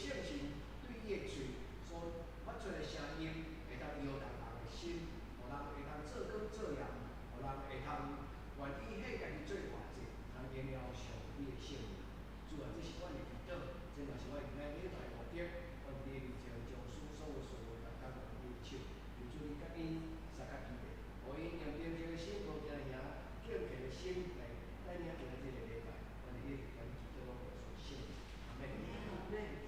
聖神對伊的喙所發出的聲音，會當搖動人的心，予人會當做工做鹽，予人會當願意獻家己做活祭，通榮耀上帝的聖名。主啊，這是阮的祈禱，這嘛是阮今仔禮拜目的。阮佇你面前將所有事物逐工交佇你手，求主你佮𪜶相佮預備，予𪜶用平靜的心、無驚嚇、敬虔的心來帶領今仔這個禮拜。阮佇你面前祈禱，攏奉主聖名，阿門。阿門。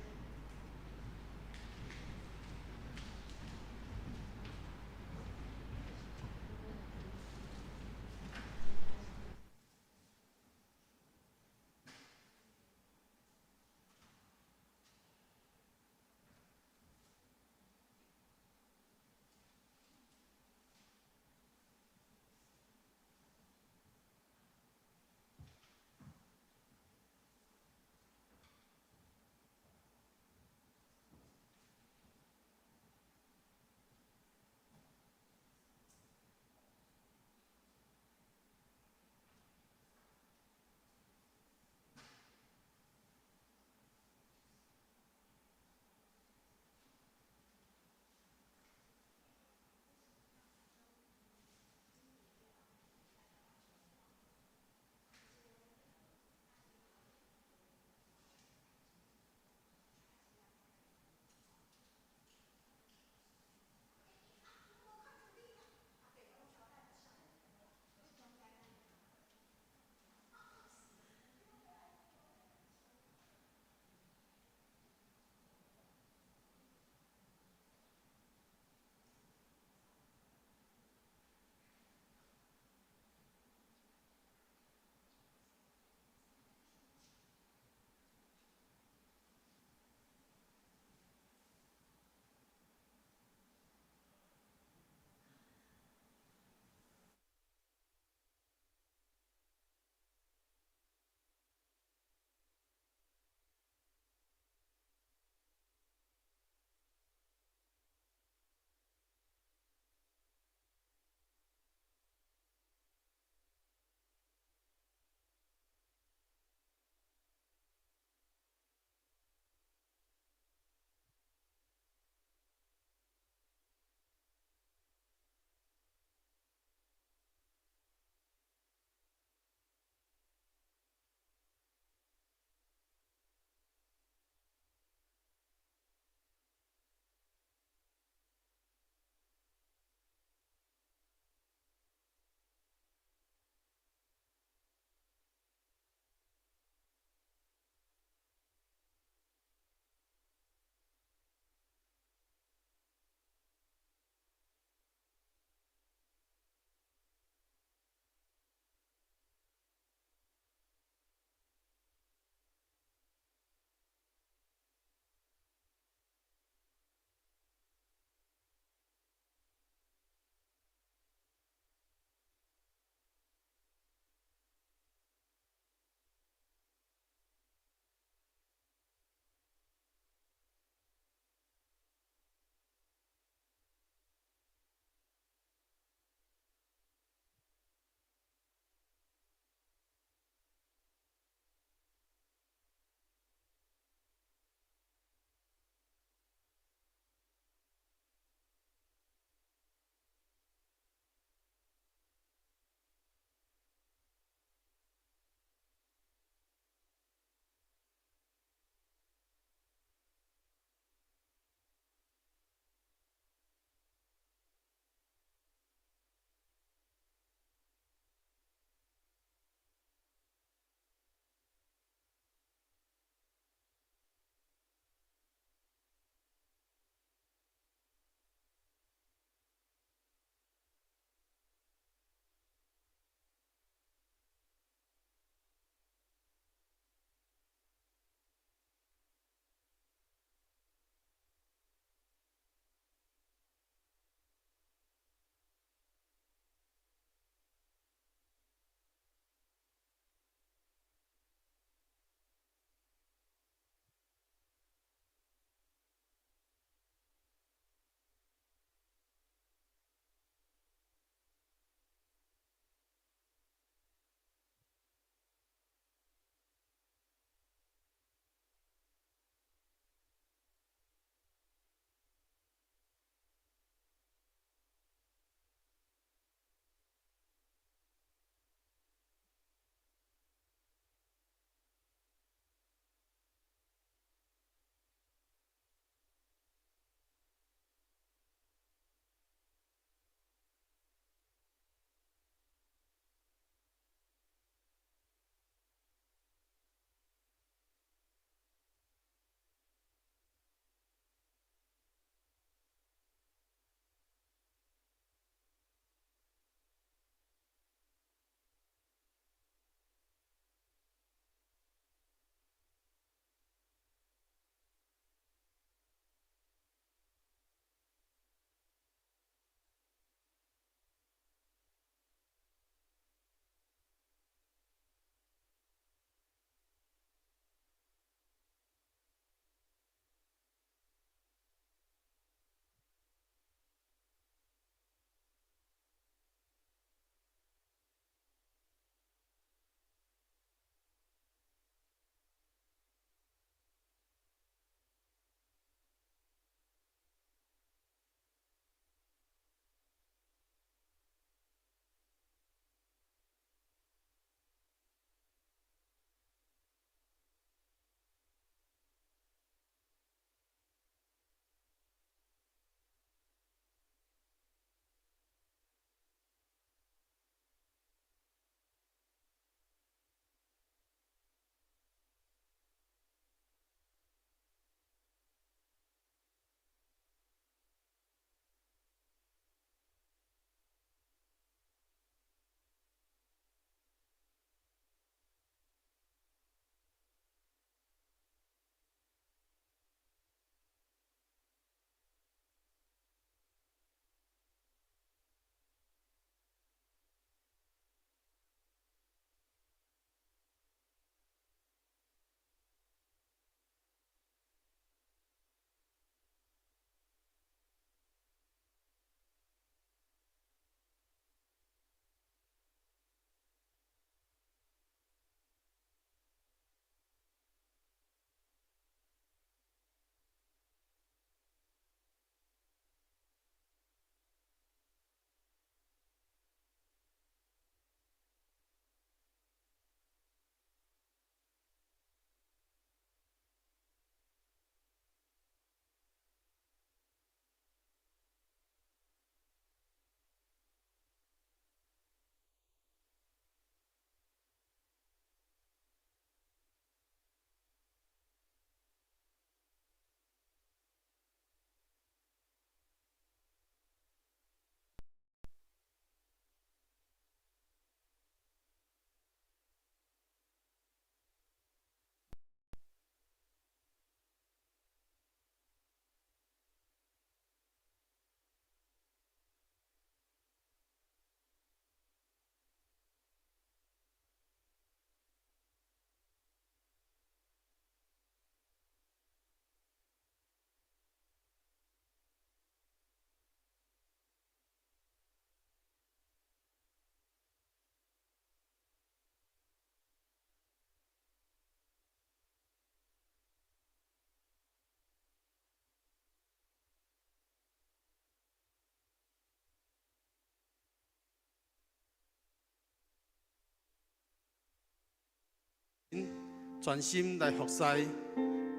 專心來服侍，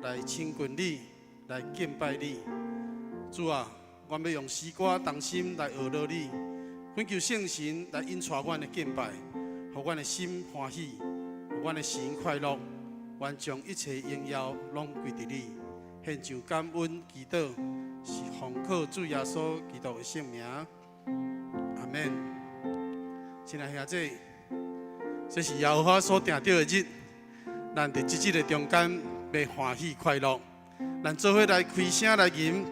來親近你，來敬拜你。主啊，阮欲用詩歌同心來學樂你，懇求聖神來引帶阮的敬拜，予阮的心歡喜，予阮的神快樂。願將一切榮耀攏歸予你，獻上感恩祈禱，是奉靠主耶穌基督的聖名。阿門。親愛兄弟，這是耶和華所定的日，咱佇這日的中間欲歡喜快樂。咱做伙來開聲來吟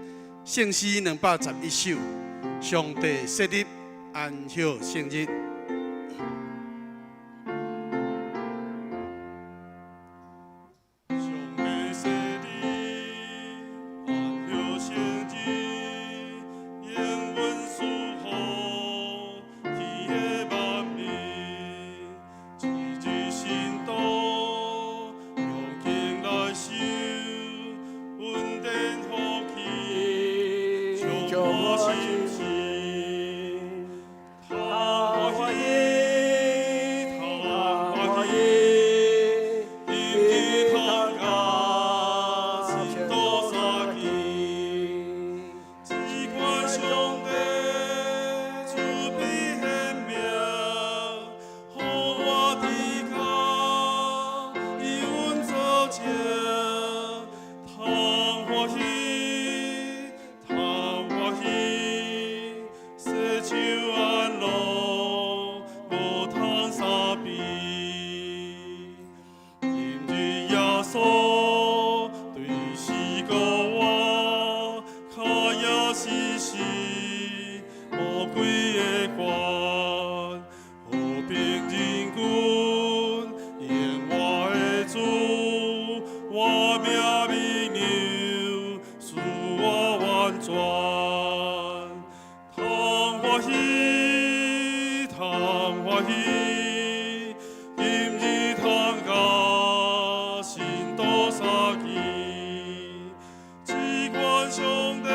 聖詩211首，上帝設立安息聖日。上帝設立安息聖日，應允賜予天的萬民，一日信徒恭敬來守，恩典福氣充滿心事，通歡喜，通歡喜。今日通佮信徒相見，只願上帝慈悲顯明，予我知覺伊阮做證，通歡喜，通歡喜，世上安樂無通相比。今日耶穌對死閣活，跤也是死，魔鬼的權，和平仁君，永活的主，活命美牛，賜我完全。通歡喜，通歡喜，今日通佮信徒相見，只願上帝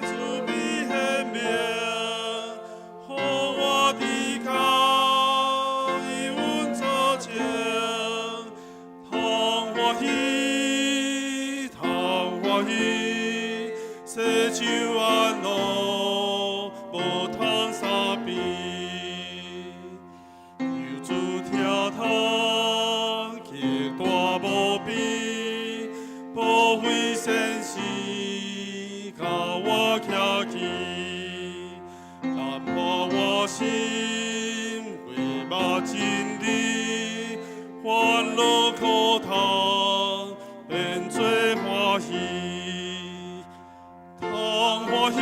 慈悲顯明，予我知覺伊阮做證，通歡喜，通歡喜，世上安樂無通相比。求主疼痛，極大無邊，寶血聖屍共我徛起，感化我心，回目真理，煩惱苦痛變做歡喜，通歡喜，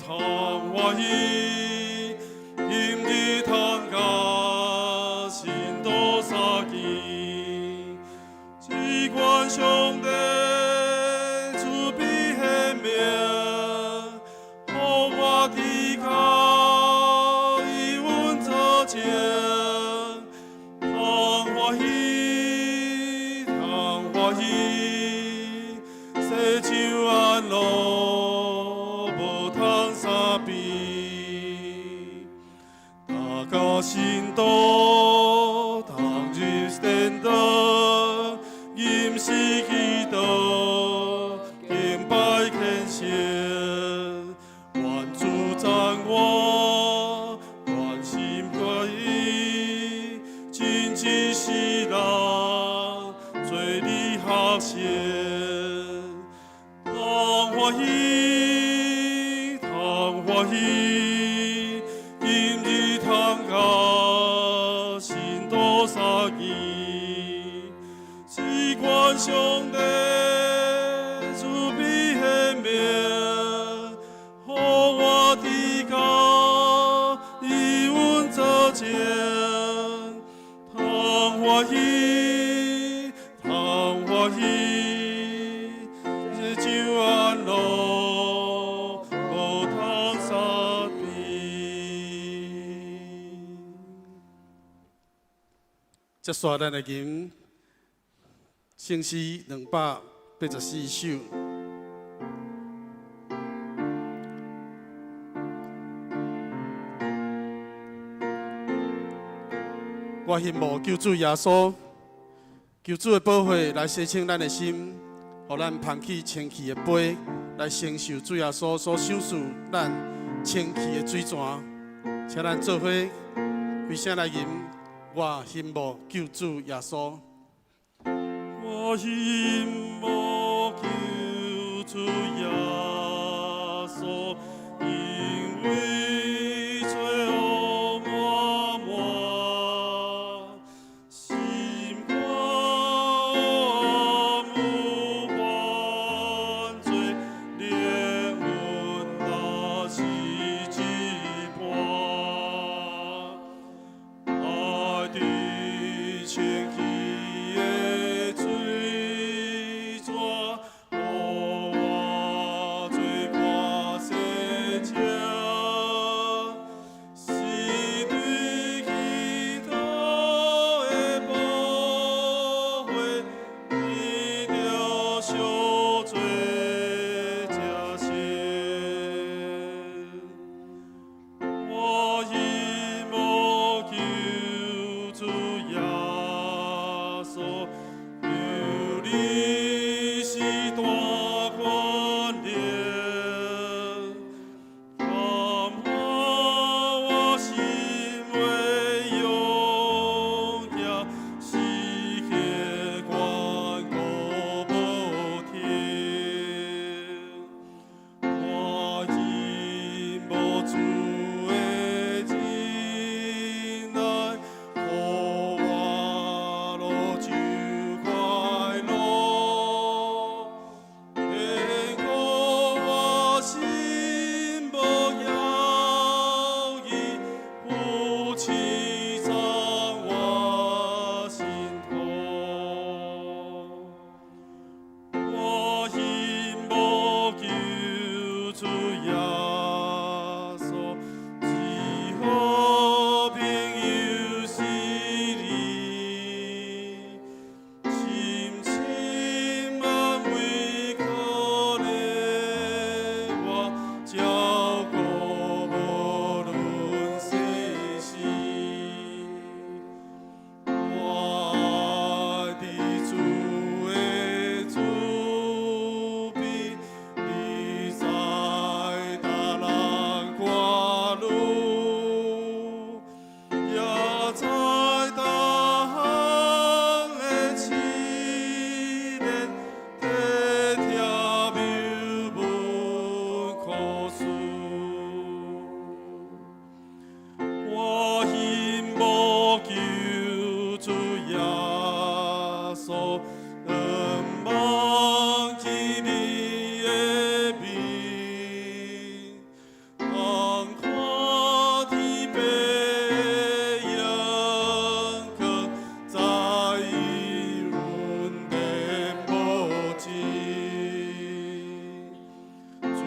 通歡喜，今日通佮信徒相見，只願上帝慈悲顯明，予我知覺伊阮做證，通歡喜，通歡喜，世上安樂無通相比。大家信徒同入殿堂，吟詩祈禱，敬拜虔誠，願主讚我，願心歸依，真知世人做你學習，通歡喜，通歡喜，今日通佮信徒相見，只願上帝慈悲顯明，予我知覺伊阮做證，通歡喜，通歡喜，世上安樂無通相比。接續咱來吟聖詩284首。我希望救主耶穌求主的寶血來洗清咱的心，予咱捧起清氣的杯，來承受主耶穌所賞賜咱清氣的水泉。請咱做伙規聲來吟：我欣慕救主耶穌。我欣慕救主耶穌，因為罪惡滿滿，心肝有犯罪，靈魂若死一半，愛佇清氣的水泉，予我罪過洗淨，是對基督的寶血，得著贖罪才成。我欣慕救主耶穌，求你施大權能，感化我心袂勇行，時刻堅固無停。我欣慕主的仁愛，予我樂就快樂，堅固我心無搖移，扶持藏我心頭。我欣慕救主耶穌，只好朋友是你，深深安慰可憐我，照顧無論生死。我愛佇主的慈悲，你知逐人掛慮，也知逐項的試煉，體貼謬問苦事。我欣慕救主耶穌，毋忘記你的面，通看天父榮光，知伊恩典無盡。主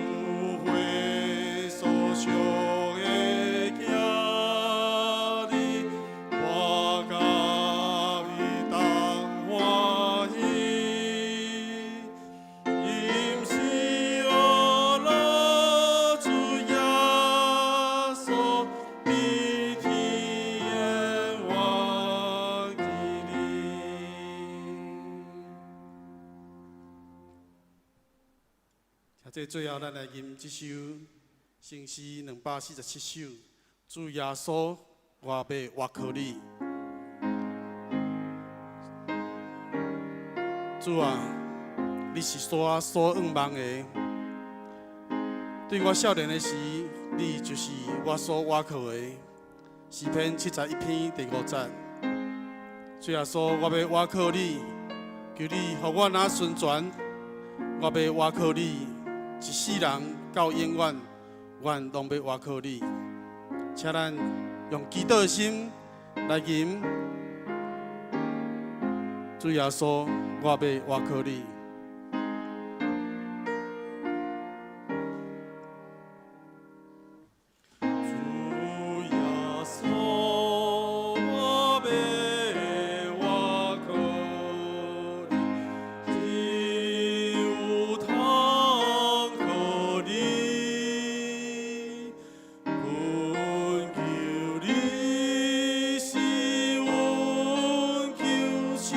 血所贖的囝兒，我佮伊同歡喜。伊毋是學老主耶穌，佇天忘記你。請這最後，咱來吟這首聖詩247首，主耶穌，我欲倚靠你。主啊，你是我所向望的。對我少年的時，你就是我所倚靠的。詩篇71篇第5節。主耶穌，我欲倚靠你，求你予我若順全，我欲倚靠你，一世人到永遠，阮攏欲倚靠你。請咱用祈禱的心來吟。主耶穌，我欲倚靠你。主耶穌，我欲倚靠你，只有通靠你，懇求你是阮救贖。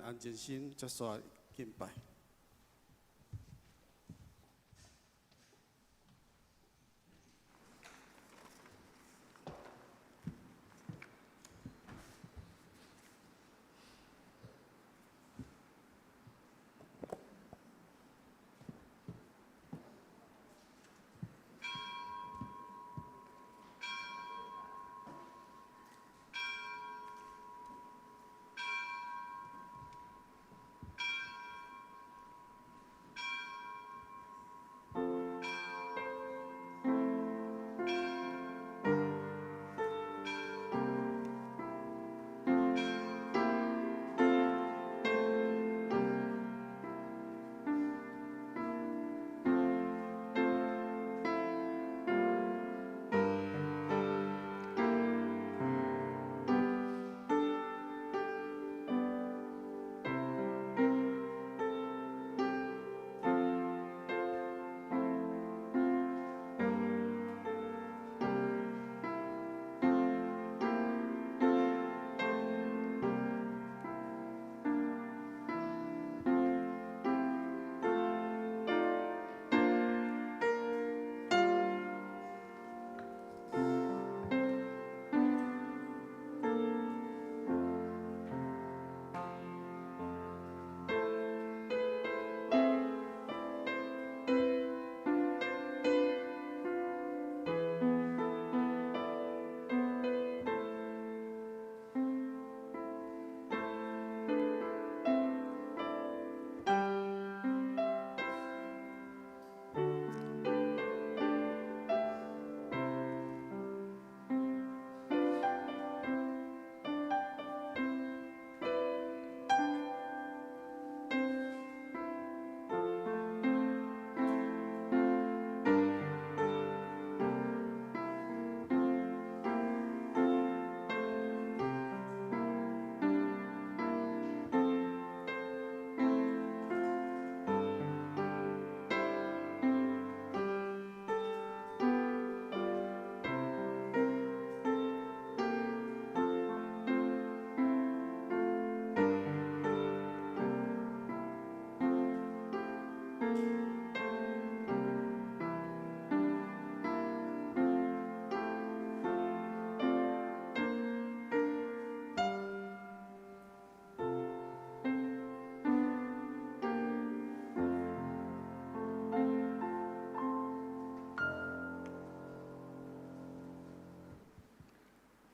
安靜心接續敬拜。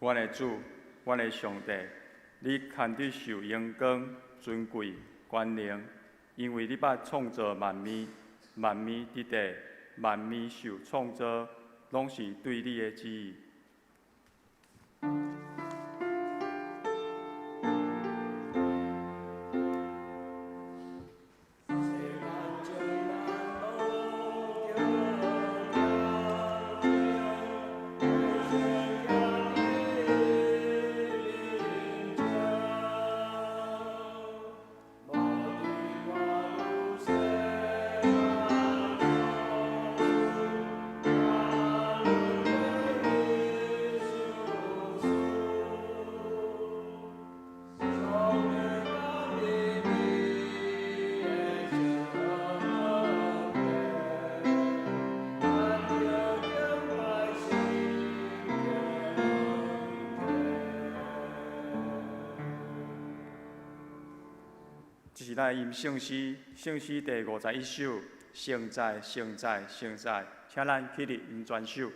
阮的主，阮的上帝，你堪得受荣光、尊贵、权能，因為你捌創造萬物，萬物佇地，萬物受創造，攏是對你的旨意。這是咱吟聖詩，聖詩第51首，聖哉，聖哉，聖哉，請咱起立吟全首。聖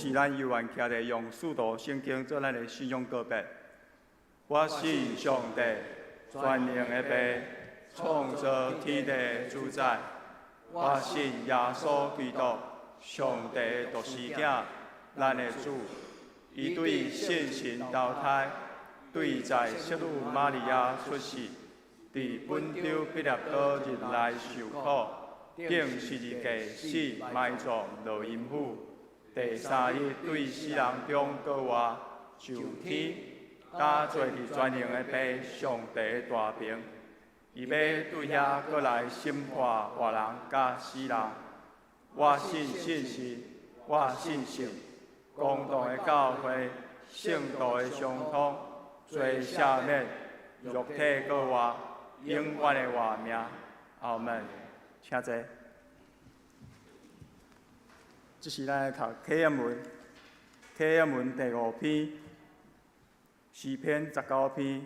這是咱猶原徛咧用使徒聖經做咱的信仰告白。我信上帝，全能的父，創造天地主宰。我信耶穌基督，上帝的獨生囝，咱的主。伊對聖神投胎，對在聖女瑪利亞出世，佇本丟彼拉多日內受苦，釘十字架死，埋葬落陰府。第三日對死人中閣活，上天，搭坐佇全能的父上帝的大爿。伊欲對遐閣來審判活人佮死人。我信聖神，我信聖公同的教會，聖徒的相通，罪赦免，肉體閣活，永遠的活命。阿們，請坐。這是咱來讀啟應文，啟應文第五篇，詩篇19篇。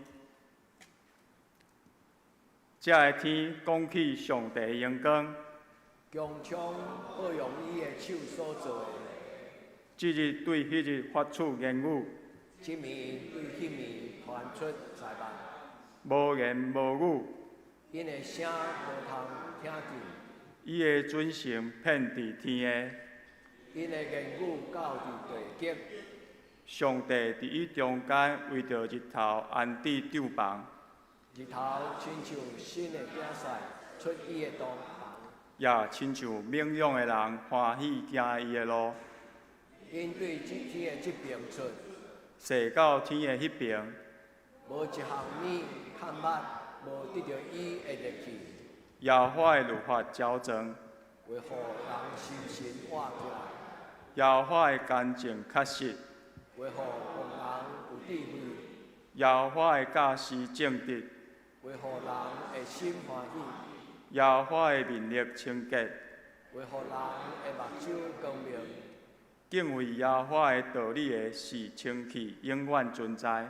這个天講起上帝的榮光，穹蒼好用伊的手所做的。這日對彼日發出言語，這暝對彼暝傳出災難。無言無語。𪜶的聲無通聽見。伊的準繩遍佇天下。𪜶的言語到佇地極。上帝佇伊中間為著日頭安置帳棚。日頭親像新的競賽出伊的帳棚。也親像猛勇的人歡喜行伊的路。𪜶對這天的這爿出，踅到天的彼爿。無一項物崁物無得著伊的熱氣。耶和華的律法矯正，會予人心神活起來。耶和華的乾淨確實，會予戇人有智慧。耶和華的教示正直，會予人的心歡喜。耶和華的命令清潔，會予人的目睭光明。敬畏耶和華的道理的是清氣，永遠存在。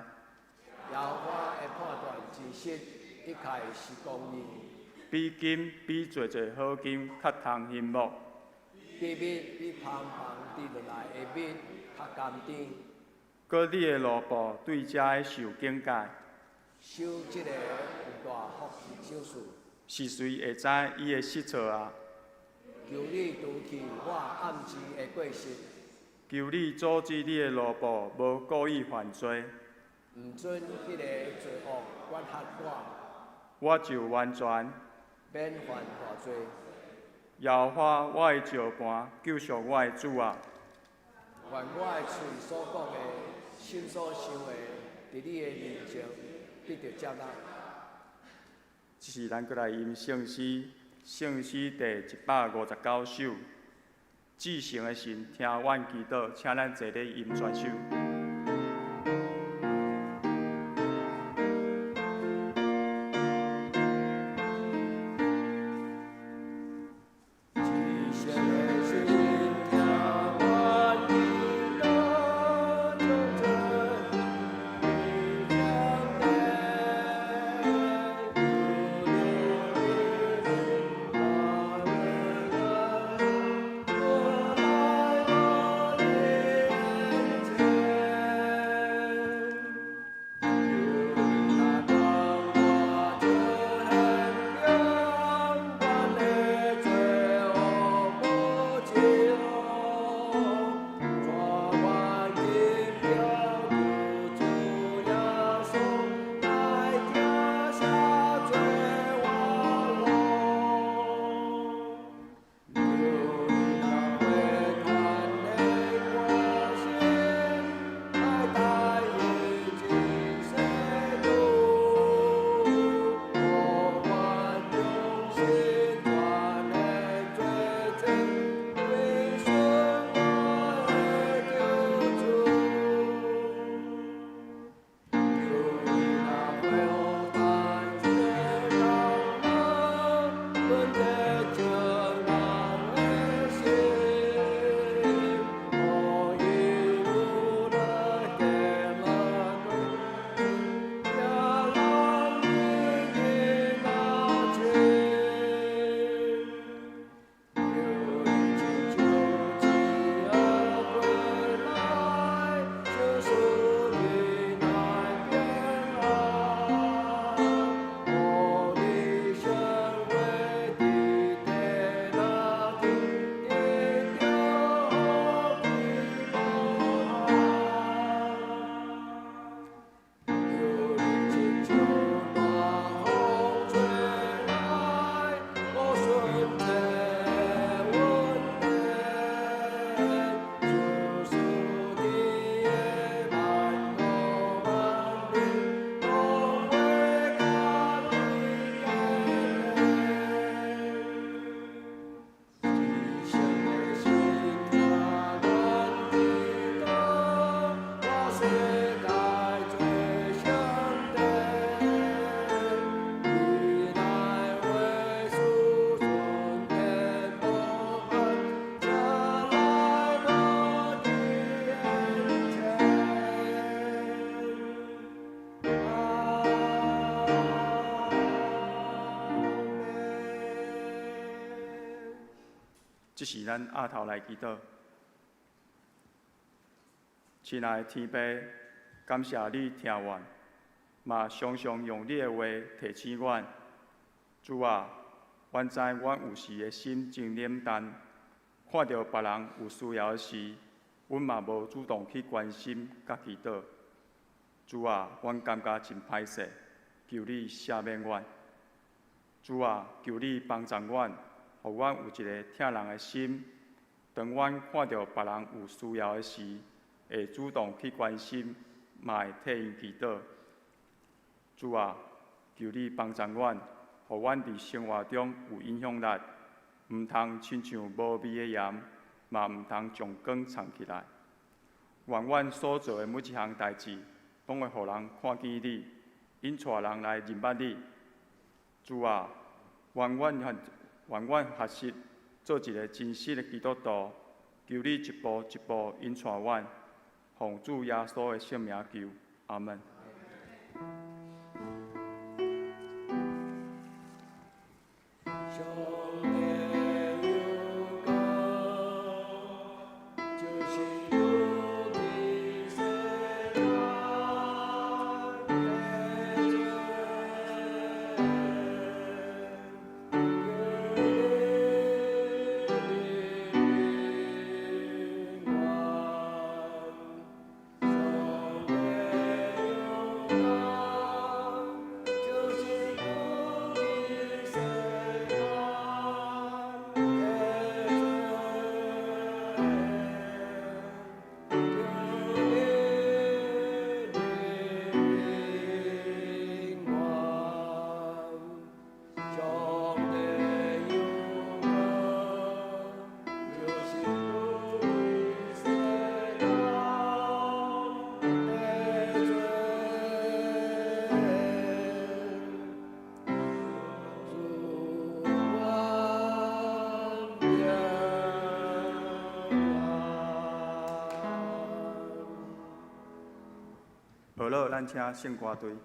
耶和華的判斷真實，一切是公義。比金比濟濟好金較通欣慕。比蜜比蜂房滴落來的蜜較甘甜。閣你的奴僕對這个受警戒。守這个有大福賞賜。是誰會知伊的失措啊？求你除去我暗時的過失。求你阻止你的奴僕無故意犯罪。毋准彼个罪惡管轄我。我就完全免犯大罪。耶和華我的石磐，救贖我的主啊！願我的喙所講的，心所想的，佇你的面前得著接納。這是咱閣來吟聖詩，聖詩第159首。至聖的神聽阮祈禱，請咱坐咧吟全首。至這時咱額頭來祈禱。親愛的天父，感謝你聽阮，嘛常常用你的話提醒阮。主啊，阮知阮有時的心真冷淡，看著別人有需要的時，阮嘛無主動去關心佮祈禱。主啊，阮感覺真歹勢，求你赦免阮。主啊，求你幫助阮，予阮有一个疼人的心。當阮看著別人有需要的時，會主動去關心，嘛會替𪜶祈禱。主啊，求你幫助阮，予阮佇生活中有影響力，毋通親像無味的鹽，嘛毋通將光藏起來。願阮所做的每一項代誌，攏會予人看見你，引帶人來認捌你。主啊，願阮學習做一个真實的基督徒，求你一步一步引帶阮，奉主耶穌的聖名求，阿門。上帝有光，就是主的世界的罪，求你怜悯我。上帝有光，就是主的世界的罪，求你怜悯我。上帝有光，就是主的世界的罪，主阮怜好了，咱請聖歌隊。我。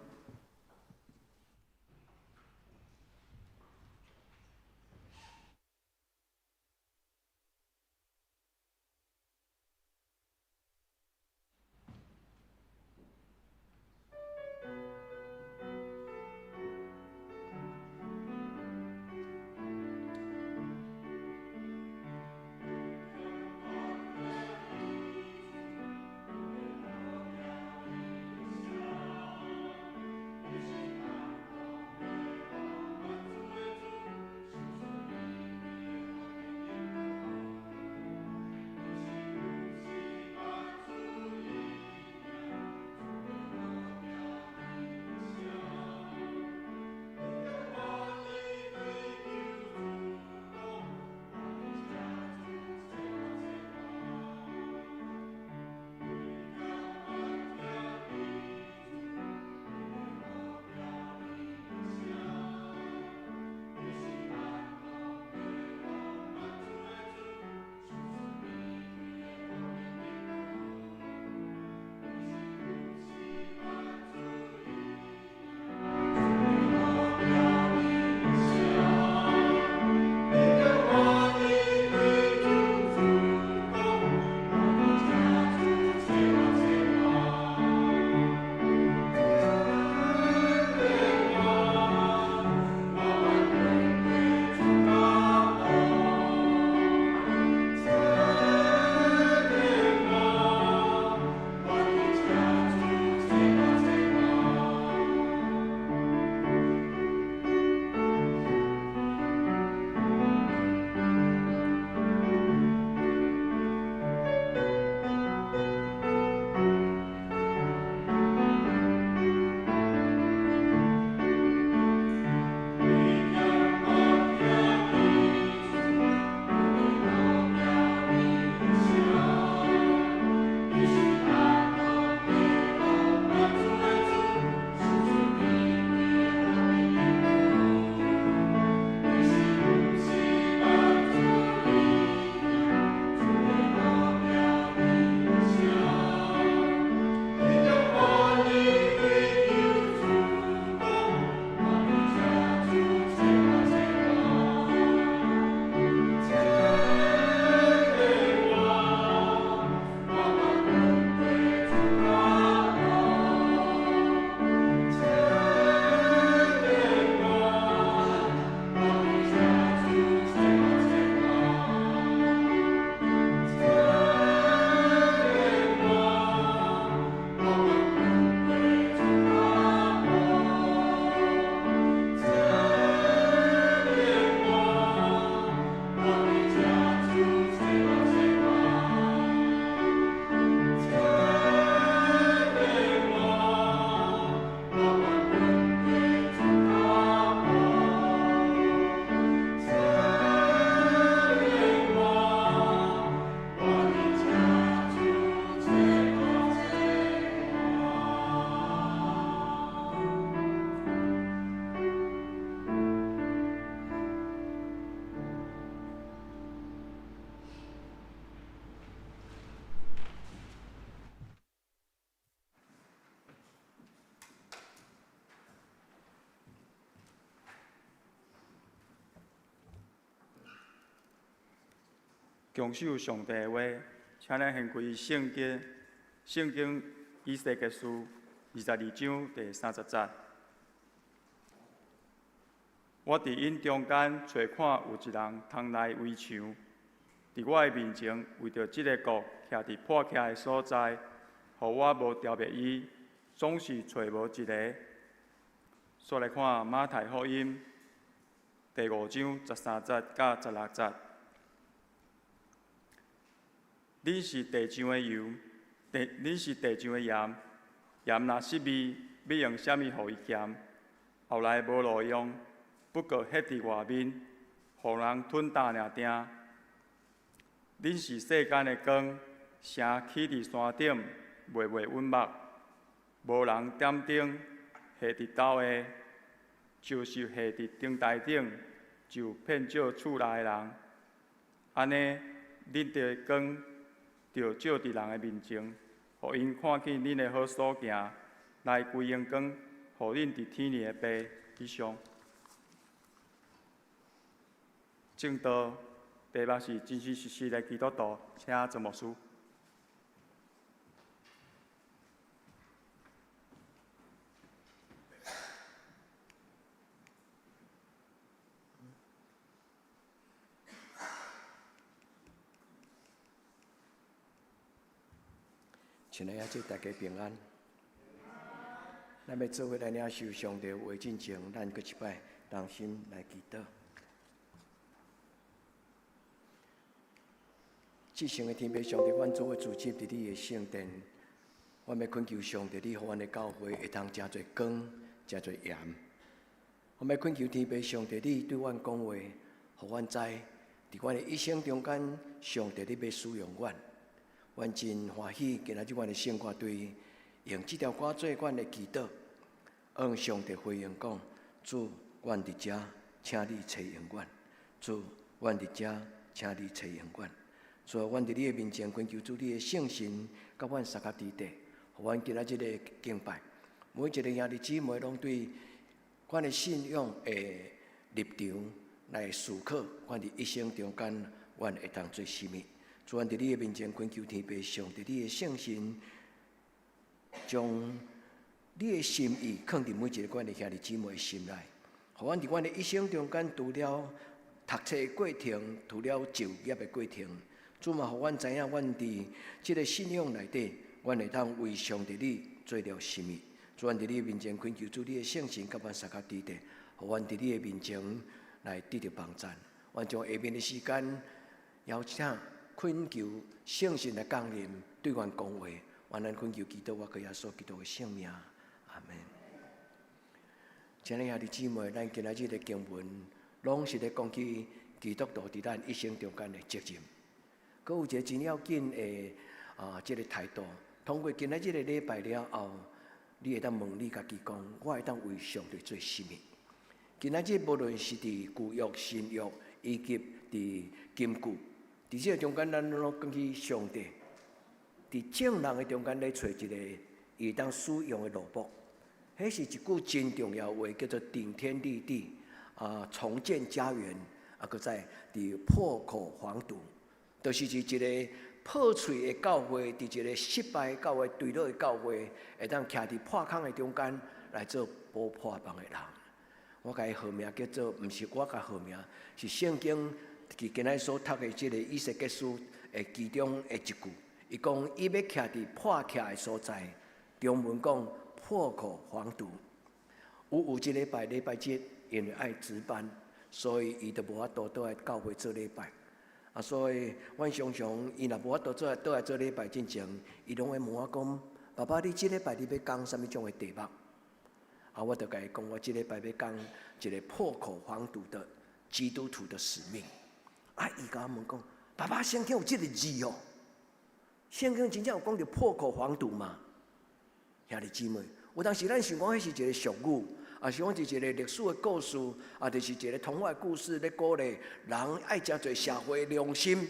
强守上帝的话，请咱掀开圣经，圣经以西结书22章第30节。我伫𪜶中间揣看有一人通来围墙，伫我的面前为著这个国徛伫破徛的所在，予我无调灭伊，总是揣无一个。煞来看马太福音第5章13节到16节。恁是地上的油，恁是地上的盐，盐若失味，欲用啥物予伊咸？后来无路用，不过歇伫外面，予人吞踏尔定。恁是世间的光，城起伫山顶，袂袂隐没。无人点灯，下伫斗下，就是下伫灯台顶，就遍照厝内的人。按呢，恁的光就照伫人的面前，予𪜶看见恁的好所行，来归荣光，予恁伫天里的爸。以上。证道题目是真真实实的基督徒，请陈牧师。亲爱的姊妹，大家平安。咱欲做伙来领受上帝话进前，咱阁一摆同心来祈祷。至圣的天父上帝，阮做伙聚集伫你的圣殿，阮欲恳求上帝，你予阮的教会会通成做光，成做盐。阮欲恳求天父上帝，你对阮讲话，予阮知，伫阮的一生中间，上帝你欲使用阮。阮真欢喜，今仔日阮的圣歌队用这条歌做阮的祈祷，向上帝回应讲：主，阮伫遮，请你差用阮；主，阮伫遮，请你差用阮。主啊，阮伫你的面前恳求主你的圣神，佮阮相佮伫底，予阮今仔日的敬拜，每一个兄弟姊妹拢对阮的信仰的立场来思考，阮伫一生中间，阮会当做啥物？主，阮伫你的面前恳求天父上帝，你的圣神将你的心意藏伫每一个阮的兄弟姊妹的心内，予阮伫阮的一生中间，除了读册的过程，除了就业的过程，主嘛，予阮知影，阮伫这个信仰内底，阮会当为上帝你做了啥物。主，阮伫你的面前恳求主，你的圣神佮阮相佮伫底，予阮伫你的面前来得著帮赞。阮将下面的时间邀请恳求圣神来降临，对阮讲话。愿咱恳求祈祷，我靠耶稣基督的圣名，阿门。亲爱的兄弟姊妹，咱今仔日的经文，拢是咧讲起基督徒伫咱一生中间的责任。阁有一个真要紧的啊，这个态度。通过今仔日的礼拜了后，你会当问你家己讲：我会当为上帝做啥物？今仔日无论是伫旧约、新约，以及伫金句，伫这个中间，咱拢讲起上帝伫众人的中间咧揣一个伊会当使用的萝卜，彼是一句真重要话，叫做顶天立地啊，重建家园啊，阁再伫破口防堵，就是伫一个破碎的教会，伫一个失败的教会、坠落的教会，会当徛伫破空的中间来做补破梦的人。我共伊号名叫做，毋是我共号名，是圣经伫今仔所读的这个以西结书的其中的一句。伊讲伊欲徛伫破徛的所在，中文讲破口防堵。有这礼拜礼拜日，因为爱值班，所以伊就无法度倒来教会做礼拜。啊，所以阮常常伊若无法度做倒来做礼拜进前，伊拢会问我讲：爸爸，你这礼拜你欲讲啥物种的题目？啊，我就共伊讲，我这礼拜欲讲一个破口防堵的基督徒的使命。啊，伊共我问讲：爸爸，圣经有这个字哦？圣经真正有讲著破口防堵吗？兄弟姊妹，有当时咱想讲彼是一个俗语，抑是讲是一个历史的故事，抑就是一个童话故事，咧鼓励人爱成做社会良心，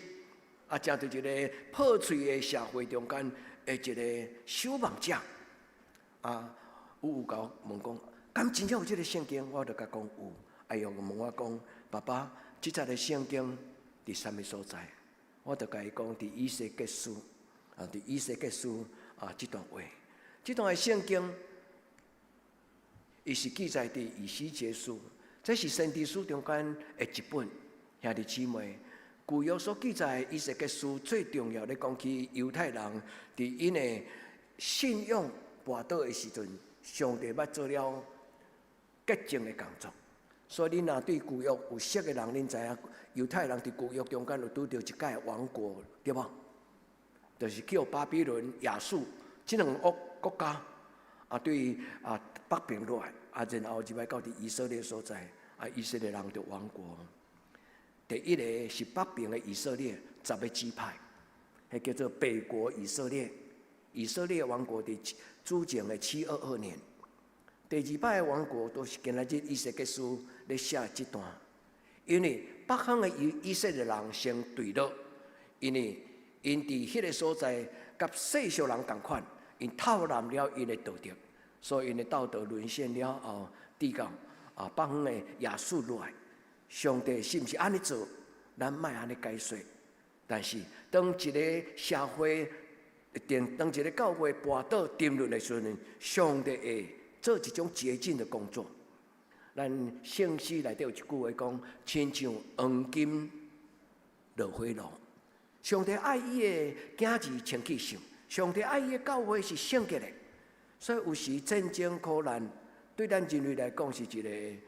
啊，成做一个破碎的社会中间的一个守望者。啊，有共我问讲，敢真正有这个圣经？我就共讲有。啊，伊又问我讲，爸爸，这节的圣经伫啥物所在？我就共伊講，佇以西結書啊，佇以西結書啊，這段話，這段的聖經，伊是記載佇以西結書，這是先知書中間的一本。兄弟姊妹，舊約所記載以西結書最重要咧，講起猶太人佇𪜶的信仰跋倒的時陣，上帝捌做了潔淨的工作。所以，恁若對舊約有識的人，恁知影猶太人佇舊約中間有拄著一屆亡國，對無？就是叫巴比倫、亞述這兩個國家啊，對啊北邊落來，啊，然後入來到佇以色列所在，啊，以色列人就亡國。第一个是北邊的以色列十个支派，彼叫做北國以色列。以色列亡國佇主前的722年。第二擺的亡國都是今仔日以西結書咧寫這段，因為北方的以色列人先墜落，因為𪜶佇彼个所在佮世俗人仝款，𪜶偷濫了𪜶的道德，所以𪜶的道德淪陷了後，直到啊北方的亞述落來，上帝是毋是按呢做？咱莫按呢解說。但是當一个社會，當一个教會跋倒沉淪的時陣，上帝會做一種潔淨的工作。咱聖詩內底有一句話講，親像黃金落火爐。上帝愛伊的囝兒清氣聖，上帝愛伊的教會是聖潔的。所以有時戰爭苦難對咱人類來講是一个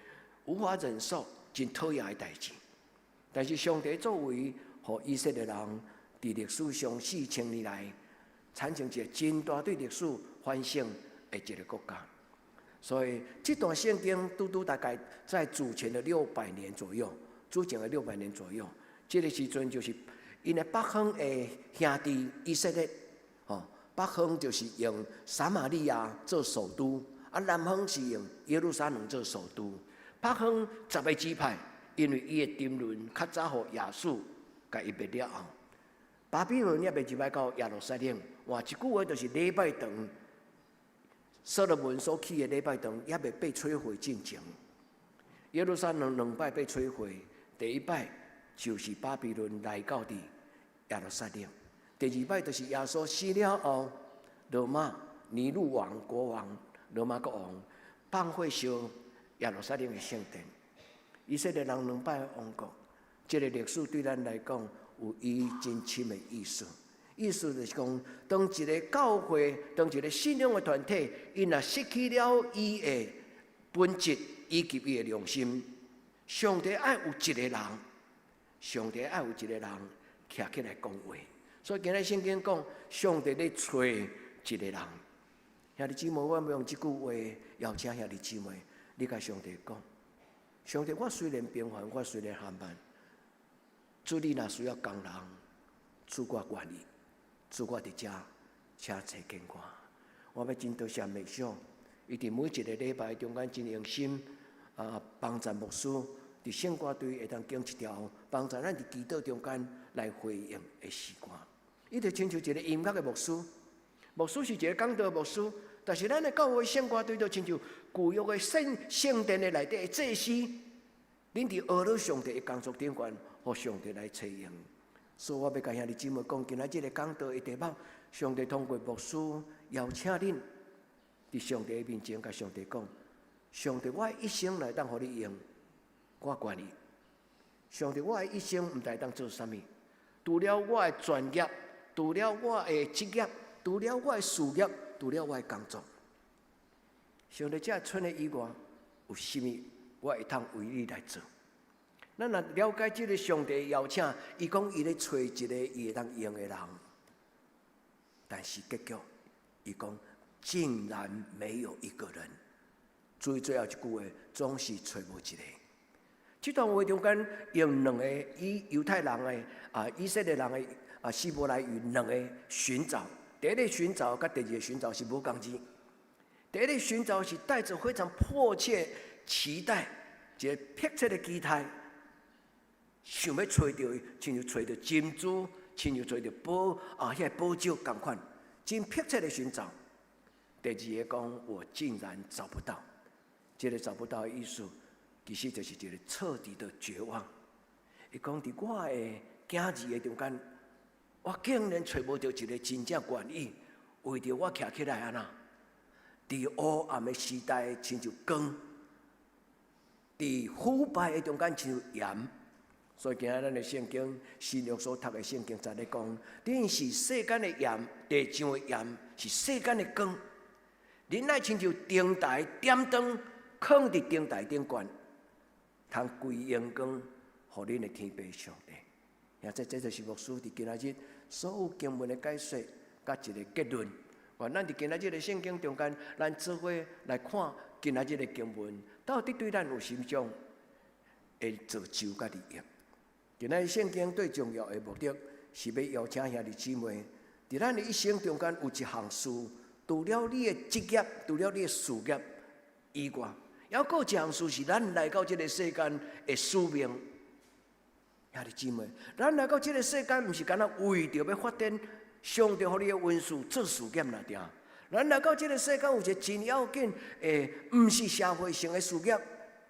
無法忍受、真討厭的代誌。但是上帝作為，予以色列人佇歷史上4000年來產生一个真大對歷史反省的一个國家。所以這段聖經拄拄大概在主前的六百年左右，主前的六百年左右，這个時陣就是𪜶的北方的兄弟以色列，吼，北方就是用撒瑪利亞做首都，啊，南方是用耶路撒冷做首都。北方十个支派，因為伊的沉淪較早予亞述共伊滅了後，巴比倫猶未入來到耶路撒冷，換一句話就是禮拜堂。所羅門所起的禮拜堂猶未被摧毀進前，耶路撒冷兩擺被摧毀，第一擺就是巴比倫來到佇耶路撒冷，第二擺就是耶穌死了後，羅馬尼祿王國王羅馬國王放火燒耶路撒冷的聖殿。以色列人兩擺亡國，這个歷史對咱來講有伊真深的意思。意思就是講，當一个教會，當一个信仰的團體，𪜶若失去了伊的本質以及伊的良心，上帝愛有一个人，上帝愛有一个人徛起來講話。所以今日聖經講，上帝咧揣一个人。兄弟姊妹，我欲用這句話邀請兄弟姊妹，你共上帝講：上帝，我雖然平凡，我雖然緩慢，主你若需要工人，主我願意。主我佇遮，請差遣我。我欲真多謝牧長，伊佇每一个禮拜中間真用心啊，幫助牧師佇聖歌隊會當揀一條幫助咱佇祈禱中間來回應的詩歌。伊就親像一个音樂的牧師，牧師是一个講道牧師，但是咱的教會聖歌隊就親像舊約的聖聖殿的內底的祭司，恁佇學了上帝的工作頂懸，予上帝來差用。所以我欲共兄弟姊妹講，今仔這个講道的題目，上帝通過牧師邀請恁，佇上帝的面前，共上帝講：上帝，我一生來當予你用，我願意。上帝，我的一生毋知當做啥物，除了我的專業，除了我的職業，除了我的事業，除了我的工作，上帝這賰的以外，有啥物我會通為你來做？咱若了解這个上帝的邀請，伊講伊咧揣一个伊會當用的人，但是結局，伊講竟然沒有一個人。注意最後一句話，總是揣無一个。這段話中間用兩个以猶太人的啊以色列人的啊希伯來語兩个尋找，第一个尋找佮第二个尋找是無仝字。第一个尋找是帶著非常迫切期待，一个迫切的期待。想欲揣著伊，親像揣著珍珠，親像揣著寶啊，彼个寶石仝款，真迫切的尋找。第二个講，我竟然找不到，這个找不到的意思，其實就是一个徹底的絕望。伊講佇我的囝兒的中間，我竟然揣無著一个真正願意為著我徛起來按怎？佇黑暗的時代，親像光；佇腐敗的中間，親像鹽。所以今仔咱的聖經，新約所讀的聖經，在咧講，恁是世間的鹽，地上的鹽，是世間的光。恁愛親像燈台點燈，囥佇燈台頂懸，通規榮光，予恁的天父上帝。兄弟，這就是牧師佇今仔日所有經文的解說，佮一个結論。願咱佇今仔日的聖經中間，咱做伙來看今仔日的經文，到底對咱有啥物種的造就佮利益。今仔日聖經最重要的目的，是欲邀請兄弟姊妹，佇咱的一生中間有一項事，除了你的職業，除了你的事業以外，猶閣有一項事是咱來到這个世間的使命。兄弟姊妹，咱來到這个世間，毋是干焦為著欲發展上帝予你的恩賜做事業爾爾。咱來到這个世間有一个真要緊的，毋是社會性的事業，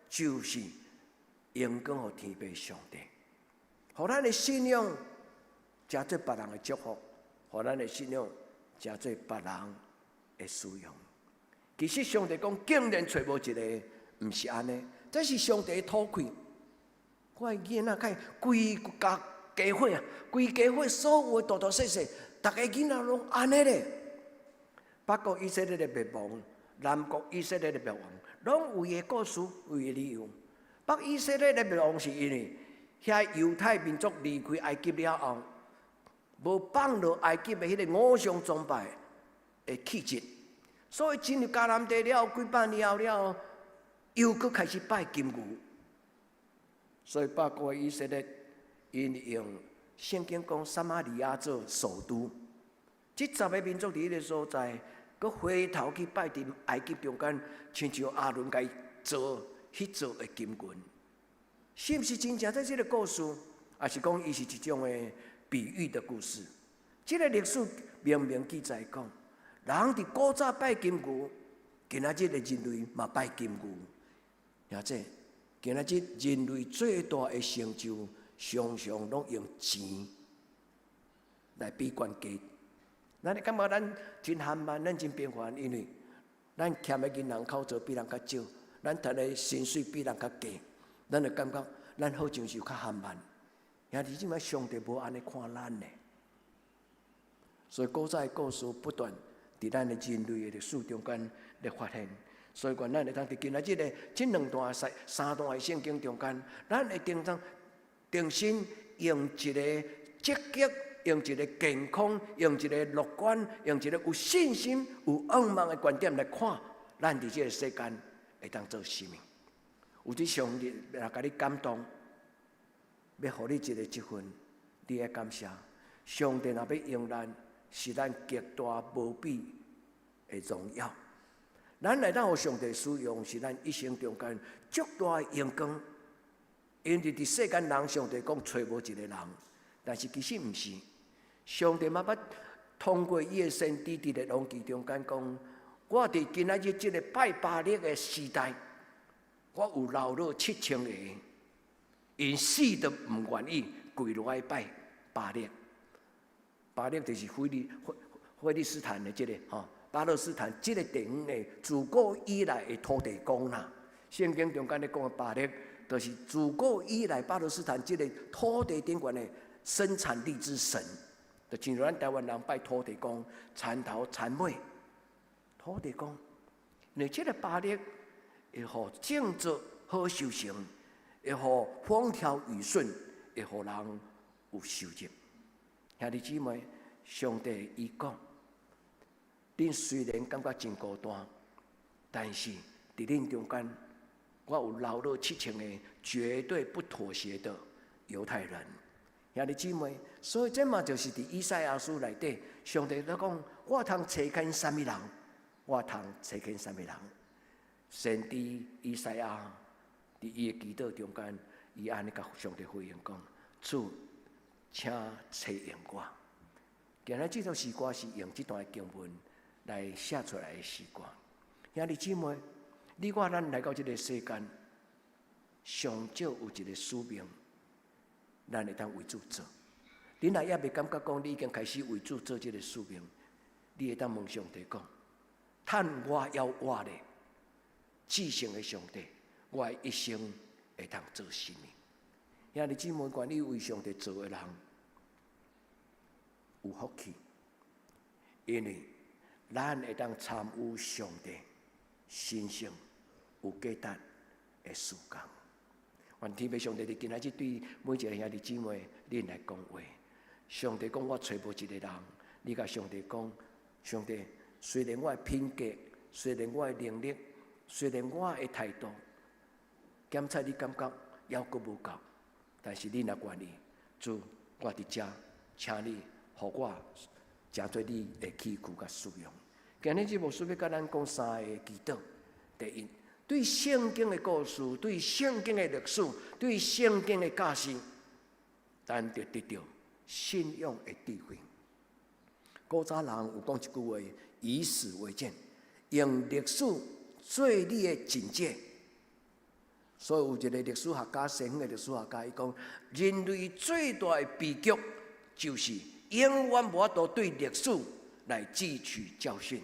就是榮光予天父上帝，予咱的信仰成做別人的祝福，予咱的信仰成做別人的使用。其實上帝講，竟然揣無一个，毋是按呢，這是上帝的討氣。我的囡仔看規家家伙啊，規家伙所有的大大細細，逐个囡仔攏按呢咧。北國以色列的滅亡，南國以色列的滅亡，攏有伊的故事，有伊的理由。北以色列的滅亡是因為遐猶太民族離開埃及了後，無放落埃及的彼个偶像崇拜的氣質，所以進入迦南地了幾百年後了，又閣開始拜金牛。所以北國以色列𪜶用聖經講撒瑪利亞做首都，這十个民族佇彼个所在，閣回頭去拜佇埃及中間，親像亞倫共伊做彼做的金牛，是毋是真正這這个故事？抑是講伊是一種的比喻的故事？這个歷史明明記載講，人佇古早拜金牛，今仔日的人類嘛拜金牛，而且今仔日人類最大的成就，常常攏用錢來比懸低。咱會感覺咱真含慢，咱真平凡，因為咱欠的銀行口座比人較少，咱趁的薪水比人較低，咱就感覺咱好像是較含慢。兄弟姊妹，上帝無按呢看咱呢。所以古早的故事不斷佇咱的人類的歷史中間咧發現。所以，願咱會當佇今仔日的這兩段、三三段的聖經中間，咱會定當重新用一个積極、用一个健康、用一个樂觀、用一个有信心、有向望的觀點來看，咱佇這个世間會當做啥物？有這上帝來共你感動，欲予你一个積分，你愛感謝上帝。若欲用咱，是咱極大無比的榮耀。咱來當予上帝使用，是咱一生中間足大的榮光。因為佇世間人，上帝講揣無一个人，但是其實毋是。上帝嘛捌通過伊的先知佇列王紀中間講：我佇今仔日這个拜巴力的時代，我有留落7000个，𪜶死都毋願意跪落來拜巴力。巴力就是非利斯坦的這个吼。巴勒斯坦這个地方的自古以來的土地公啦，聖經中間咧講的巴力，就是自古以來巴勒斯坦這个土地頂懸的生產力之神，就親像咱台灣人拜土地公、田頭田尾，土地公。因為這个巴力會予種作好收成，會予風調雨順，會予人有收入。兄弟姊妹，上帝伊講。恁雖然感覺真孤單，但是佇恁中間，我有留落7000个絕對不妥協的猶太人。兄弟姊妹，所以這嘛就是佇以賽亞書內底，上帝咧講：我通差遣啥物人？我通差遣啥物人？先知以賽亞佇伊的祈禱中間，伊按呢共上帝回應講：主，請差用我。今日這首詩歌是用這段經文來寫出來的詩歌。兄弟姊妹，你我咱來到這个世間，上少有一个使命，咱會當為主做。你若猶未感覺講你已經開始為主做這个使命，你會當問上帝講：趁我猶活咧，至聖的上帝，我的一生會當做啥物？兄弟姊妹，願意為上帝做的人有福氣，因為咱會當參與上帝神聖有價值的事工。願天父上帝佇今仔日對每一个兄弟姊妹，恁來講話。上帝講我揣無一个人，你共上帝講，上帝雖然我的品格，雖然我的能力，雖然我的態度，檢測你感覺猶閣無夠，但是你若願意，主，我佇遮，請你予我成做你的器具佮使用。今日這牧師欲共咱講三个祈禱。第一，對聖經的故事，對聖經的歷史，對聖經的教示，咱就得著信仰的智慧。古早人有講一句話：以史為鑑，用歷史做你的鑑戒。所以有一个歷史學家，西方的歷史學家，伊講人類最大的悲劇，就是永遠無法度對歷史來汲取教訓。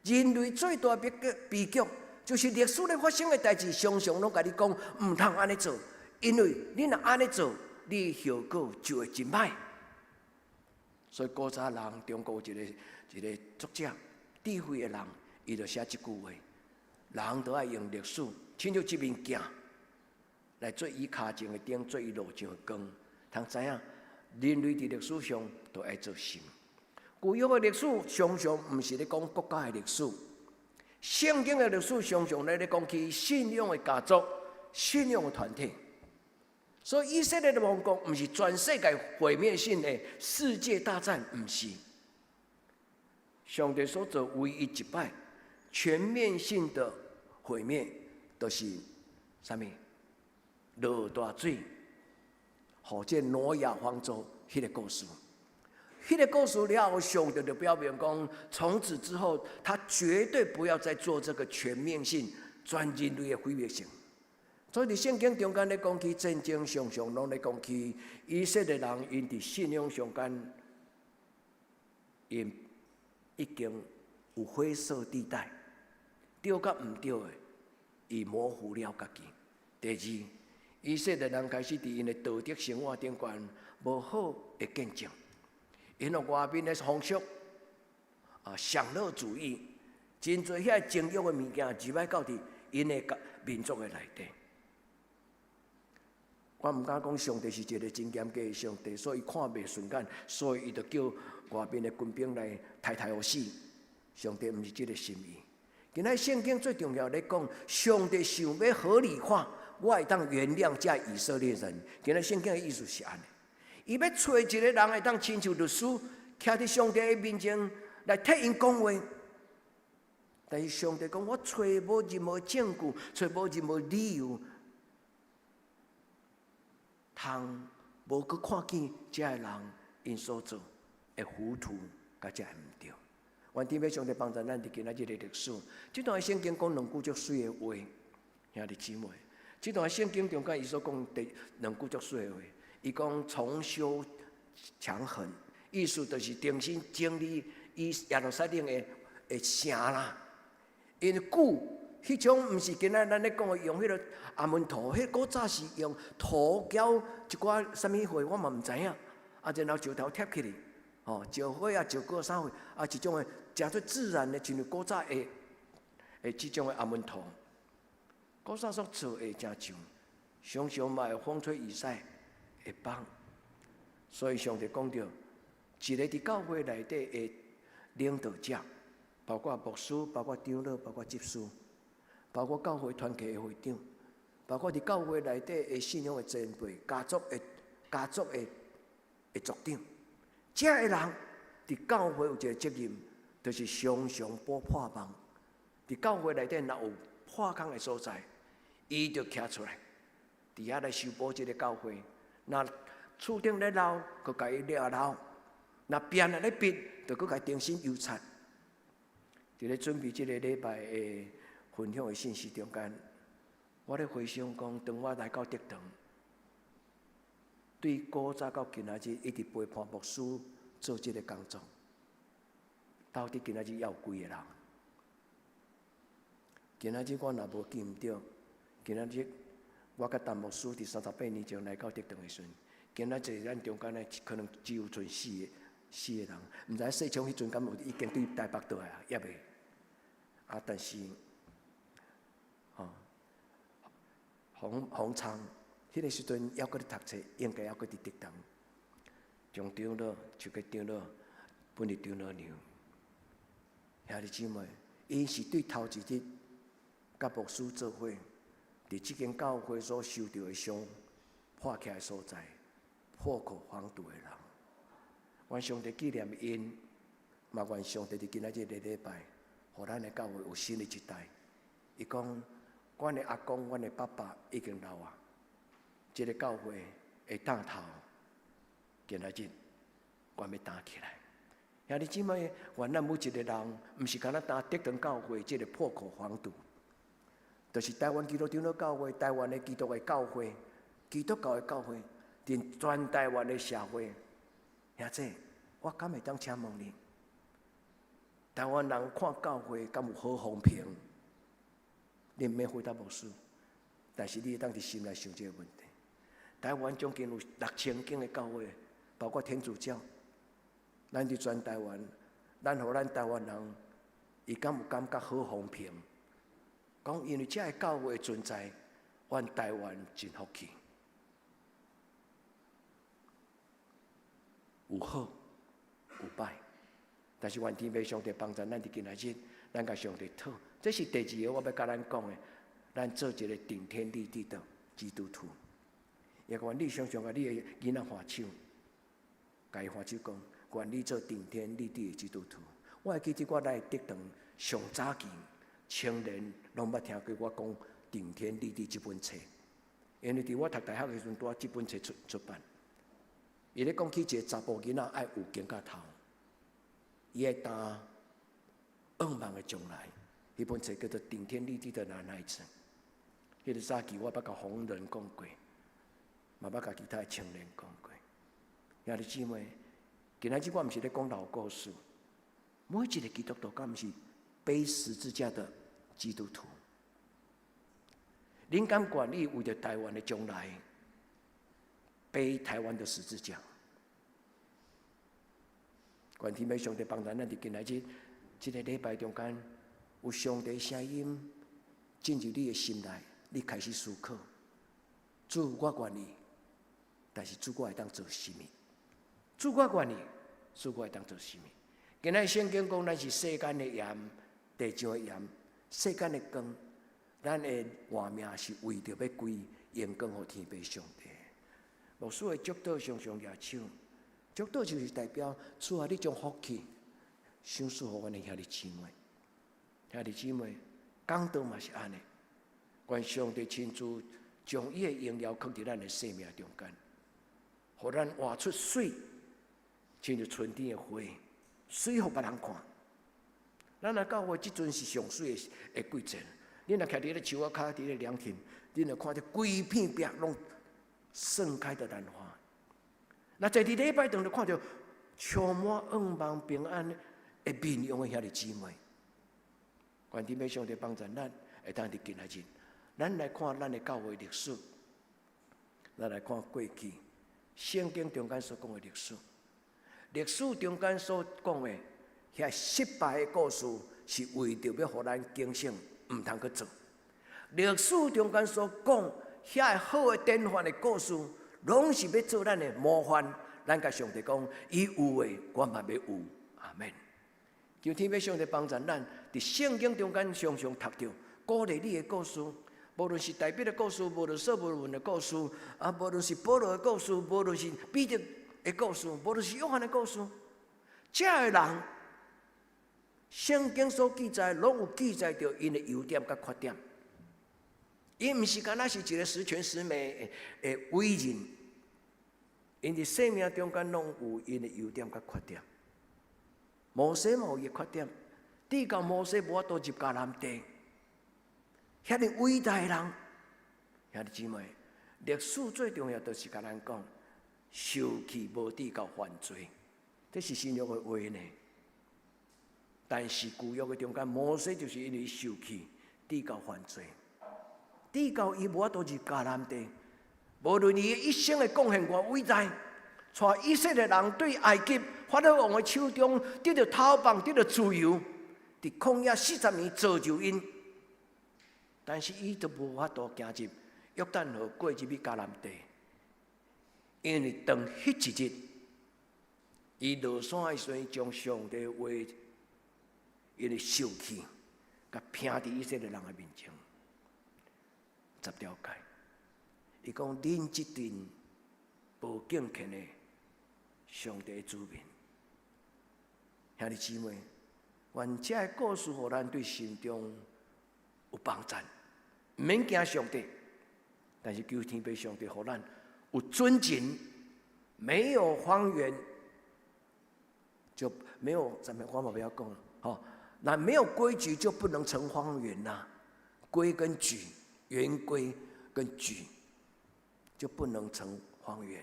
人類最大的悲劇，就是歷史咧發生的代誌，常常攏共你講毋通按呢做，因為你若按呢做，你後果就會真歹。所以古早人，中國有一個作者，智慧的人，伊就寫這句話：人都愛用歷史，親像一面鏡，來做伊跤前的燈，做伊路上的光，通知影人類佇歷史上都愛做什麼。舊約的歷史常常毋是咧講國家的歷史，聖經的歷史常常咧講起信仰的家族、信仰的團體。所以以色列的亡國毋是全世界毀滅性的世界大戰，毋是。上帝所做唯一一擺全面性的毀滅，就是啥物？落大水，予這挪亞方舟彼个故事。彼个故事了後，上帝就表明講，從此之後，他絕對不要再做這個全面性、全人類的毀滅性。所以佇聖經中間咧講起戰爭，常常攏咧講起以色列人𪜶佇信仰上間，𪜶已經有灰色地帶，對佮毋對的，伊模糊了家己。第二，以色列人開始佇𪜶的道德生活頂懸無好的見證，𪜶予外面的風俗啊，享樂主義，真濟遐情慾的物件入來到佇𪜶的民族的內底。我毋敢講上帝是一个真嚴格的上帝，所以看袂順眼，所以伊就叫外面的軍兵來刣刣予死。上帝毋是這个心意。今仔聖經最重要咧講，上帝想欲合理化，我會當原諒這以色列人。今仔聖經的意思是按呢，伊欲揣一个人會當親像律師，徛佇上帝的面前來替𪜶講話。但是上帝講，我揣無任何證據，揣無任何理由，通無閣看見這个人𪜶所做的糊塗，佮這个毋對。願天父上帝幫助咱佇今仔日的歷史，這段聖經講兩句足媠的話，兄弟姊妹，這段聖經中間伊所講的兩句足媠的話，伊講重修牆垣，意思就是重新整理以耶路撒冷的城啦。因為舊彼種毋是今仔咱咧講的用彼个阿門土，彼古早是用土攪一寡啥物貨，我嘛毋知影。啊，然後石頭疊起來，吼，石火啊，石膏啥貨，啊，一種的誠做自然的，親像古早的這種的阿門土。古早所做的誠像，常常嘛會風吹雨曬會崩。所以上帝講著，一个佇教會內底的領導者，包括牧師，包括長老，包括執事，包括教會團契的會長，包括佇教會內底的信仰的前輩、家族的族長，這个人佇教會有一个責任，就是常常補破網。佇教會內底若有破空的所在，伊就徛出來，佇遐來修補這个教會。若厝頂咧漏，閣共伊掠漏；若壁若咧篕，就閣共重新油漆。佇咧準備這个禮拜的分享的信息中間，我咧回想講，當我來到竹塘，對古早到今仔日一直陪伴牧師做這个工作。到底今仔日猶有幾个人？今仔日我若無記毋著，今仔日我佮陳牧師佇38年前來到德堂的時陣，今仔日咱中間的可能只有賰四個人，毋知細昌彼陣敢有已經對台北倒來啊？猶未。啊，但是，吼，洪洪昌，彼个時陣猶閣咧讀冊，應該猶閣佇德堂。將長老就個長老，分佇長老娘。兄弟姊妹，𪜶是對頭一日佮牧師做伙，佇這間教會所受著的傷破起來所在，破殼反肚的人。願上帝紀念𪜶，嘛願上帝佇今仔日個禮拜，予咱的教會有新的一代。伊講，阮的阿公、阮的爸爸已經老啊，這个教會的擔頭，今仔日阮欲擔起來。兄弟姊妹，願咱每一个人，毋是干焦擔德堂教會這个破殼反肚，就是台灣基督長老教會、台灣的基督的教會、基督教的教會，佇全台灣的社會。兄弟，我敢會當請問你？台灣人看教會敢有好風評？你毋免回答牧師，但是你會當佇心內想這个問題。台灣將近有6000間的教會，包括天主教。咱佇全台灣，咱予咱台灣人，伊敢有感覺好風評？講因為這个教會存在，阮台灣真福氣，有好有歹，但是願天父上帝幫助咱佇今仔日，咱共上帝討。這是第二個我欲共咱講的，咱做一个頂天立地的基督徒。也願你常常共你的囡仔揮手，共伊揮手講。願你做頂天立地的基督徒。我會記得我來德堂上早期，青年攏捌聽過我講《頂天立地》這本冊，因為佇我讀大學的時陣，拄仔這本冊出版。伊咧講起一個查埔囡仔愛有肩胛頭，伊愛擔向望的將來。彼本冊叫做《頂天立地的男孩子》。彼个早期我捌共洪仁講過，嘛捌共其他的青年講過。兄弟姊妹，今仔日我毋是咧講老故事，每一个基督徒敢毋是背十字架的基督徒？恁敢願意為著台灣的將來背台灣的十字架？願天父上帝幫助咱佇今仔日這个禮拜中間，有上帝聲音進入你的心內，你開始思考：主，我願意，但是主，我會當做啥物？主，我願意，主，我會當做啥物？今仔聖經講，咱是世間的鹽，地上的鹽，世間的光。咱的活命是為著欲歸榮光予天父上帝。牧師的祝禱常常舉手，祝禱就是代表主啊，你將福氣賞賜予阮的兄弟姊妹。兄弟姊妹，講道嘛是按呢。願上帝親自將伊的榮耀囥佇咱的生命中間，予咱活出媠，親像春天的花，媠予別人看。咱若教會這陣是上媠的季節。你若徛佇咧樹仔跤，佇咧涼亭，你若看著規片壁攏盛開的蘭花。若坐佇禮拜堂就看著充滿向望平安的面容的兄弟姊妹。願天父上帝幫助咱，會當佇今仔日，咱來看咱的教會歷史，咱來看過去聖經中間所講的歷史，歷史中間所講的遐失敗的故事，是為著欲予咱警醒，毋通去做。歷史中間所講遐好的典範的故事，攏是欲做咱的模範。咱共上帝講，伊有的，我嘛欲有。阿門。求天父上帝幫助咱，佇聖經中間常常讀著鼓勵你的故事，無論是大衛的故事，無論所羅門的故事，啊，無論是保羅的故事，無論是彼得的故事，無論是約翰的故事，這个人，聖經所記載，攏有記載著𪜶的優點佮缺點。伊毋是干焦是一个十全十美的偉人，𪜶佇生命中間攏有𪜶的優點佮缺點。摩西嘛有伊的缺點，直到摩西無法度入迦南地，遐爾偉大的人，兄弟姊妹，歷史最重要就是共咱講，受氣無至到犯罪，這是新約的話呢。但是舊約的中間，摩西就是因為受氣，至到犯罪，至到伊無法度入迦南地。無論伊一生的貢獻偌偉大，帶以色列人對埃及法老王的手中得著逃放，得著自由，佇曠野40年造就𪜶，但是伊都無法度行入約旦河過入去迦南地，因為當彼一日，伊落山的時陣，將上帝話因為受氣，共拚佇以色列人的面前，十條誡。伊講恁這陣無敬虔的上帝的子民，兄弟姊妹，願這个故事予咱對心中有幫助，毋免驚上帝，但是求天父上帝予咱有尊敬，沒有方圓就沒有，咱們話嘛不要講了，吼，那沒有規矩就不能成方圓吶，規跟矩，圓規跟矩就不能成方圓。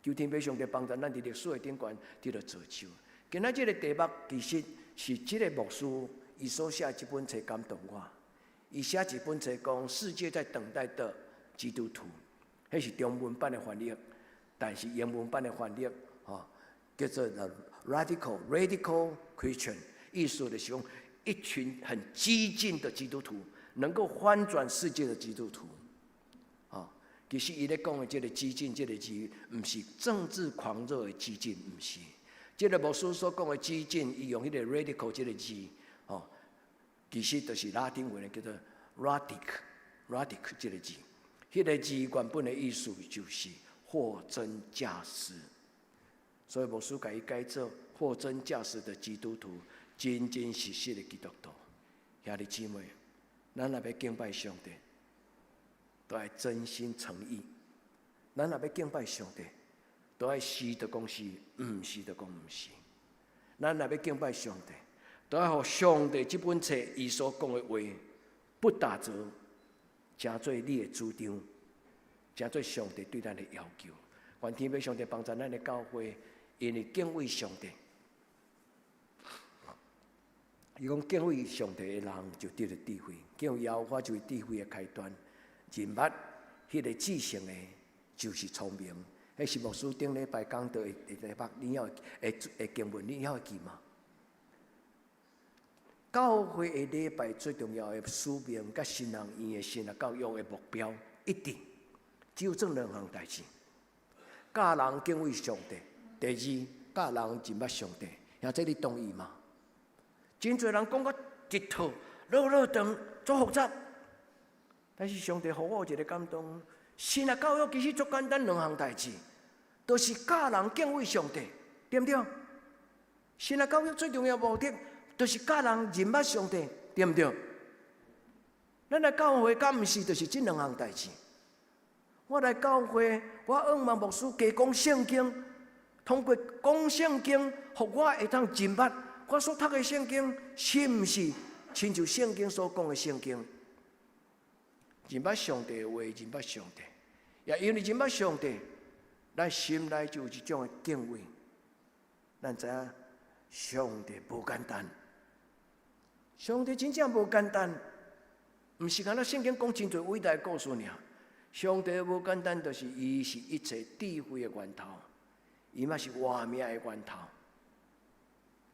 求天父上帝幫助咱佇歷史的頂懸得著造就。今仔這个題目其實是這个牧師伊所寫這本冊感動我。伊寫一本冊講世界在等待的基督徒，彼是中文版的翻譯，但是英文版的翻譯，吼，叫做 The Radical Christian，意思就是講一群很激進的基督徒，能夠翻轉世界的基督徒。其實伊咧講的這个激進這个字，毋是政治狂熱的激進，毋是。這个牧師所講的激進，伊用彼个 radical 這个字，吼，其實就是拉丁文的叫做 radic，radic 這个字。彼个字原本的意思就是貨真價實。所以牧師共伊改做貨真價實的基督徒，真真實實的基督徒。兄弟姊妹，咱若欲敬拜上帝，都愛真心誠意。咱若欲敬拜上帝，都愛是就講是，毋是就講毋是。咱若欲敬拜上帝，都愛予上帝這本冊伊所講的話不打折，成做你的主張，成做上帝對咱的要求。願天父上帝幫助咱的教會，因為敬畏上帝。伊講敬畏上帝的人就得著智慧，敬畏耶和華就是智慧的開端。認捌彼个至聖的，就是聰明。彼是牧師頂禮拜講道的題目，你猶會會經文，你猶會記嗎？教會的禮拜最重要的使命，佮神學院的神學教育的目標，一定只有這兩項代誌：教人敬畏上帝，第二教人認捌上帝。兄這你同意嗎？真濟人講甲一套，落落長，足複雜。但是上帝予我有一個感動，神學教育其實足簡單，兩項代誌，就是教人敬畏上帝，對毋對？神學教育最重要目的，就是教人認捌上帝，對毋對？咱來教會敢毋是就是這兩項代誌？我來教會，我向望牧師加講聖經，通過講聖經，予我會當認捌我所讀的聖經是毋是親像聖經所講的聖經？認捌上帝的話，認捌上帝，也因為認捌上帝，咱心內就有一種的敬畏。咱知影上帝無簡單，上帝真正無簡單，毋是干焦聖經講真濟偉大的故事爾。上帝無簡單，就是伊是一切智慧的源頭，伊嘛是活命的源頭，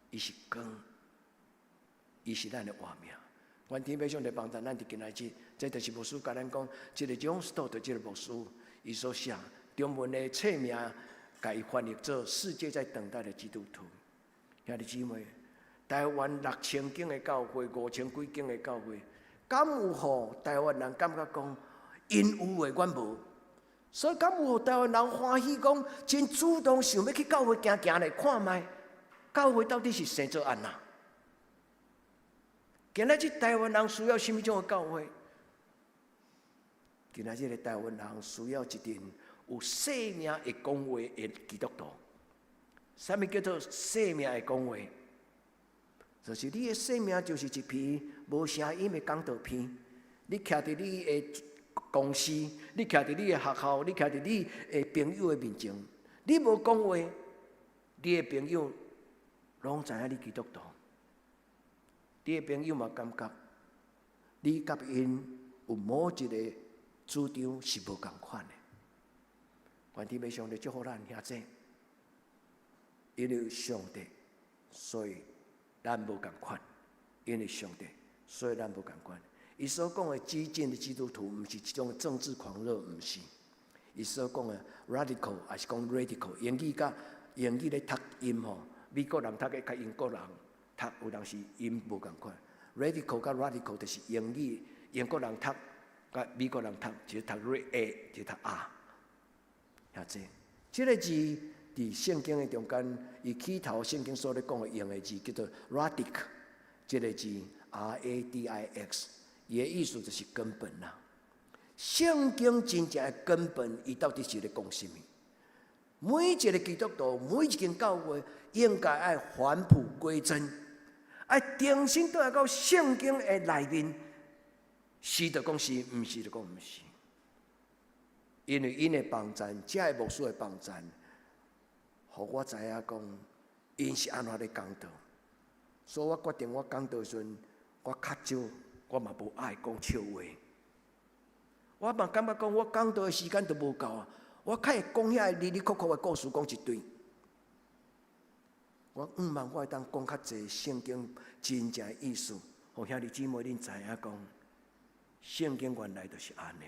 伊是光，伊是咱的活命。願天父上帝幫助咱佇今仔日，這就是牧師共咱講，這个 John Stott 這个牧師，伊所寫中文的冊名，共伊翻譯做《世界在等待的基督徒》。兄弟姊妹，台灣6000間的教會，5000幾間的教會，敢有予台灣人感覺講，𪜶有的阮無？所以敢有予台灣人歡喜講，真主動想欲去教會行行來看覓，教會到底是生做按怎？今仔日台灣人需要啥物種的教會？今仔日的台灣人需要一陣有生命會講話的基督徒。啥物叫做生命會講話？就是你的生命就是一篇無聲音的講道篇。你徛佇你的公司，你徛佇你的學校，你徛佇你的朋友的面前，你無講話，你的朋友攏知影你基督徒。你的朋友嘛感覺你佮𪜶有某一個主張是無仝款的。願天父上帝祝福咱兄弟，因為上帝，所以咱無仝款；因為上帝，所以咱無仝款。伊所講的激進的基督徒，毋是這種政治狂熱，毋是。伊所講的 radical，抑是講 radical，英語佮英語咧讀音吼，美國人讀的佮英國人讀有當時音無仝款。radical 佮 radical 就是英語英國人讀佮美國人讀，一個讀 A，一個讀 R。遐濟，這個字佇聖經的中間，伊起頭聖經所咧講的用的字叫做 radix，這個字 R A D I X，伊的意思就是根本啦。聖經真正的根本，伊到底是咧講啥物？每一個基督徒，每一間教會，應該愛返璞歸真，愛重新倒來到聖經的內面，是就講是，毋是就講毋是。因為𪜶的網站，這个牧師的網站，予我知影講，𪜶是按怎咧講道，所以我決定我講道時陣，我較少，我嘛無愛講笑話。我嘛感覺講，我講道的時間都無夠啊！我較會講遐哩哩扣扣的故事講一堆。我向望我會當講較濟聖經真正的意思，予兄弟姊妹恁知影講，聖經原來就是按呢。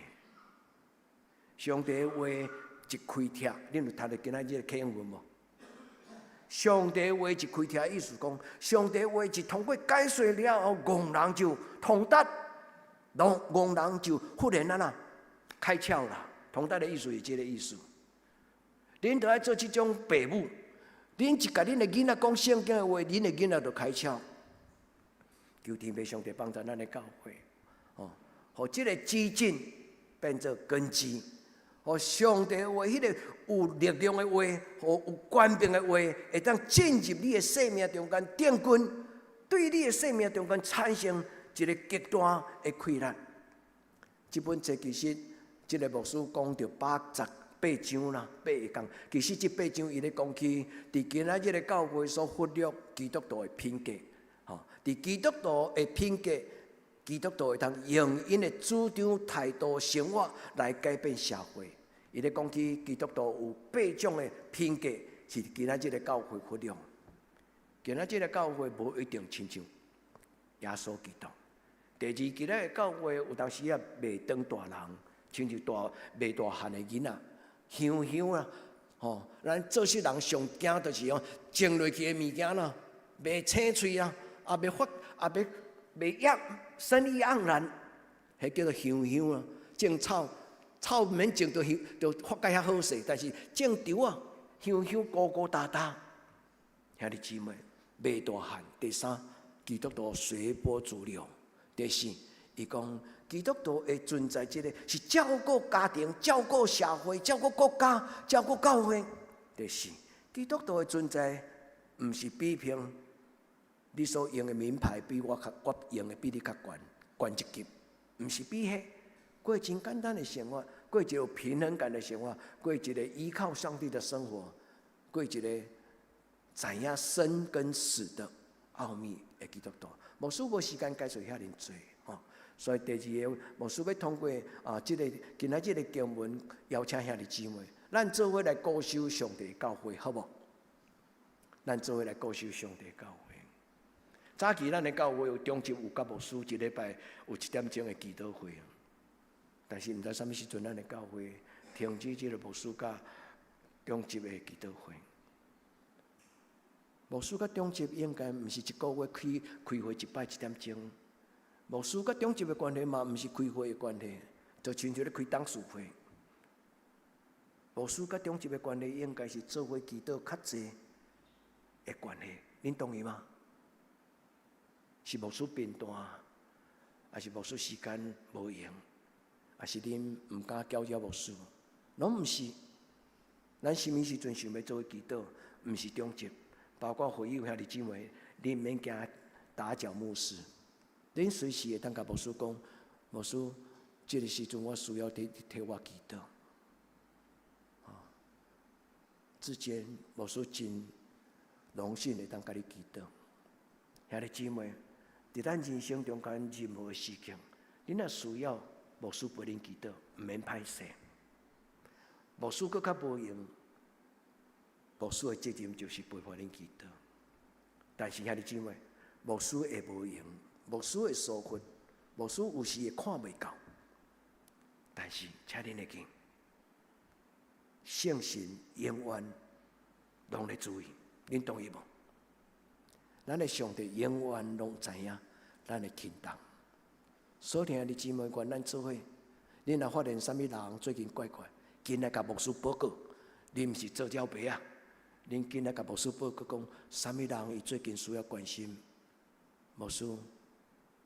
上帝的話一開帖，恁有讀著今仔日的課文無？上帝話一開帖，意思講，上帝話一通過解說了後，戇人就通達，戇人就忽然按怎開竅啦。通達的意思是這個意思。恁著愛做這種爸母，恁一共恁的囡仔講聖經的話，恁的囡仔就開竅。求天父上帝幫助咱的教會，哦，予這個基進變做根基，予上帝話，彼個有力量的話，予有權柄的話，會當進入你的生命中間定根，對你的生命中間產生一個極大的氣力。這本冊其實，這個牧師講著88章啦，八個講。其實這八章伊咧講起，佇今仔日的教會所忽略基督徒的品格，吼，佇基督徒的品格，基督徒會通用𪜶的主張、態度、生活來改變社會。伊咧講起基督徒有八種的品格，是今仔日的教會忽略。今仔日的教會無一定親像耶穌基督。第二，今仔日教會有當時啊袂當大人，親像大袂大漢的囡仔，香香啊，吼！咱做穡人上驚就是講種落去的物件啦，袂青喙啊，也袂發，也袂袂葉，生意盎然，彼叫做香香啊。種草，草毋免種就香，就發甲遐好勢，但是種稻啊，香香孤孤單單。兄弟姊妹，袂大漢。第三，基督徒隨波逐流。第四，伊講基督徒的存在，這個是照顧家庭、照顧社會、照顧國家、照顧教會。第四，基督徒的存在，毋是比拼你所用的名牌比我較，我用的比你較懸，懸一級，毋是比彼，過真簡單的生活，過一個有平衡感的生活，過一個依靠上帝的生活，過一個知影生跟死的奧秘的基督徒。牧師無時間解說遐爾濟，吼，所以第二個牧師欲通過啊，這個今仔這個經文邀請兄弟姊妹，咱做伙來固守上帝教誨，好無？咱做伙來固守上帝教誨。早期咱的教會有長執有佮牧師一禮拜有一點鐘的祈禱會，但是毋知啥物時陣咱的教會停止這個牧師佮長執的祈禱會。牧師佮長執應該毋是一個月開開會一擺一點鐘。牧師佮長執的關係嘛，毋是開會的關係，就親像咧開董事會。牧師佮長執的關係應該是做伙祈禱較濟的關係，恁同意嗎？是牧師貧惰，抑是牧師時間無閒，抑是恁毋敢攪擾牧師？攏毋是。咱啥物時陣想欲做伙祈禱，毋是長執。包括會友兄弟姊妹，恁免驚打攪牧師，恁隨時會當共牧師講，牧師，這個時陣我需要你替我祈禱。之間，牧師真榮幸會當佮你祈禱。兄弟姊妹，佇咱人生中間任何事情，恁若需要牧師陪恁祈禱，毋免歹勢。牧師閣較無閒，牧師的責任就是陪伴恁祈禱。但是兄弟姊妹，牧師會無閒，牧師會疏忽，牧師有時會看袂到。但是，請恁會記，聖神永遠攏咧注意，恁同意無？咱的上帝永遠攏知影咱的輕重。所以兄弟姊妹，願咱做伙，恁若發現啥物人最近怪怪，緊來共牧師報告。恁毋是做鳥白啊？恁緊來共牧師報告講，啥物人伊最近需要關心，牧師，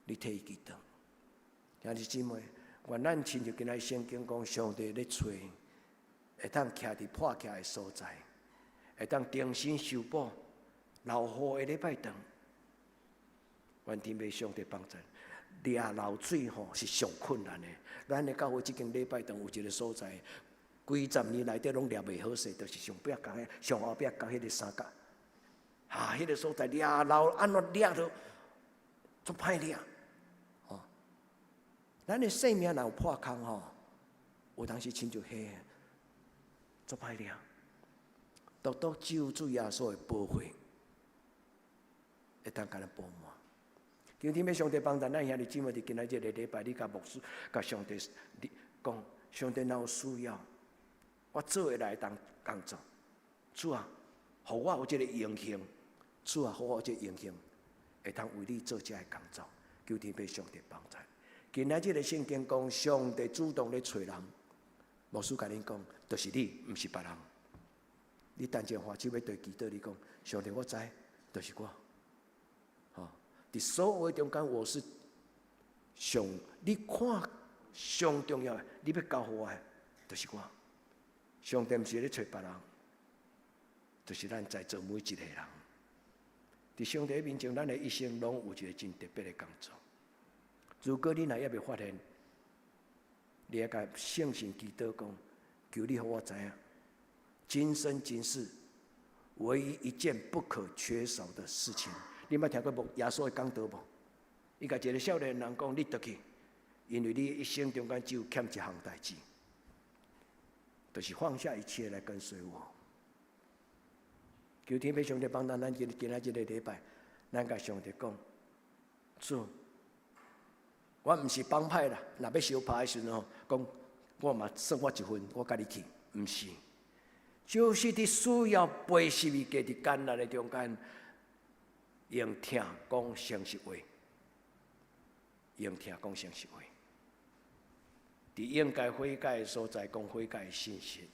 你替伊祈禱。兄弟姊妹，願咱親像今仔聖經講，上帝咧揣，會當徛佇破徛的所在，會當重新修補漏雨的禮拜堂。願天父上帝幫助。掠漏水吼是上困難的。咱的教會這間禮拜堂有一個所在，幾十年內底攏掠袂好勢，就是上壁角、上後壁角彼個三角。哈，彼個所在掠漏，按怎掠都足歹掠。吼，咱的生命若有破空吼，有當時親像彼足歹掠。獨獨只有主耶穌的寶血，會當共咱補滿。求天父上帝幫助咱兄弟姊妹，佇今仔這個禮拜，你共牧師、共上帝你講，上帝若有需要，我做會來當工作。主啊，予我有這個榮幸，主啊，予我有這個榮幸，會當為你做這个工作。求天父上帝幫助。今仔這個聖經講，上帝主動咧揣人，牧師共恁講，就是你，毋是別人。你等陣揮手欲對祈禱，你講，上帝我知，就是我。佇所有中間，我是上，你看上重要的，你欲交予我的，就是我。上帝毋是咧揣別人，就是咱在座每一個人。佇上帝面前，咱的一生攏有一個真特別的工作。如果你若猶未發現，你愛共聖神祈禱講，求你予我知影，今生今世唯一一件不可缺少的事情。你捌聽過無？耶穌的講道無？伊共一個少年人講：你轉去，因為你一生中間只有欠一項代誌，就是放下一切來跟隨我。求天父上帝幫咱，咱今今仔這個禮拜，咱共上帝講：主，我毋是幫派啦，若欲相拍的時陣吼，講我嘛算我一份，我佮你去，毋是，就是佇需要背十字架佇艱難的中間，用疼講誠實話，用疼講誠實話，佇應該悔改的所在講悔改的信息，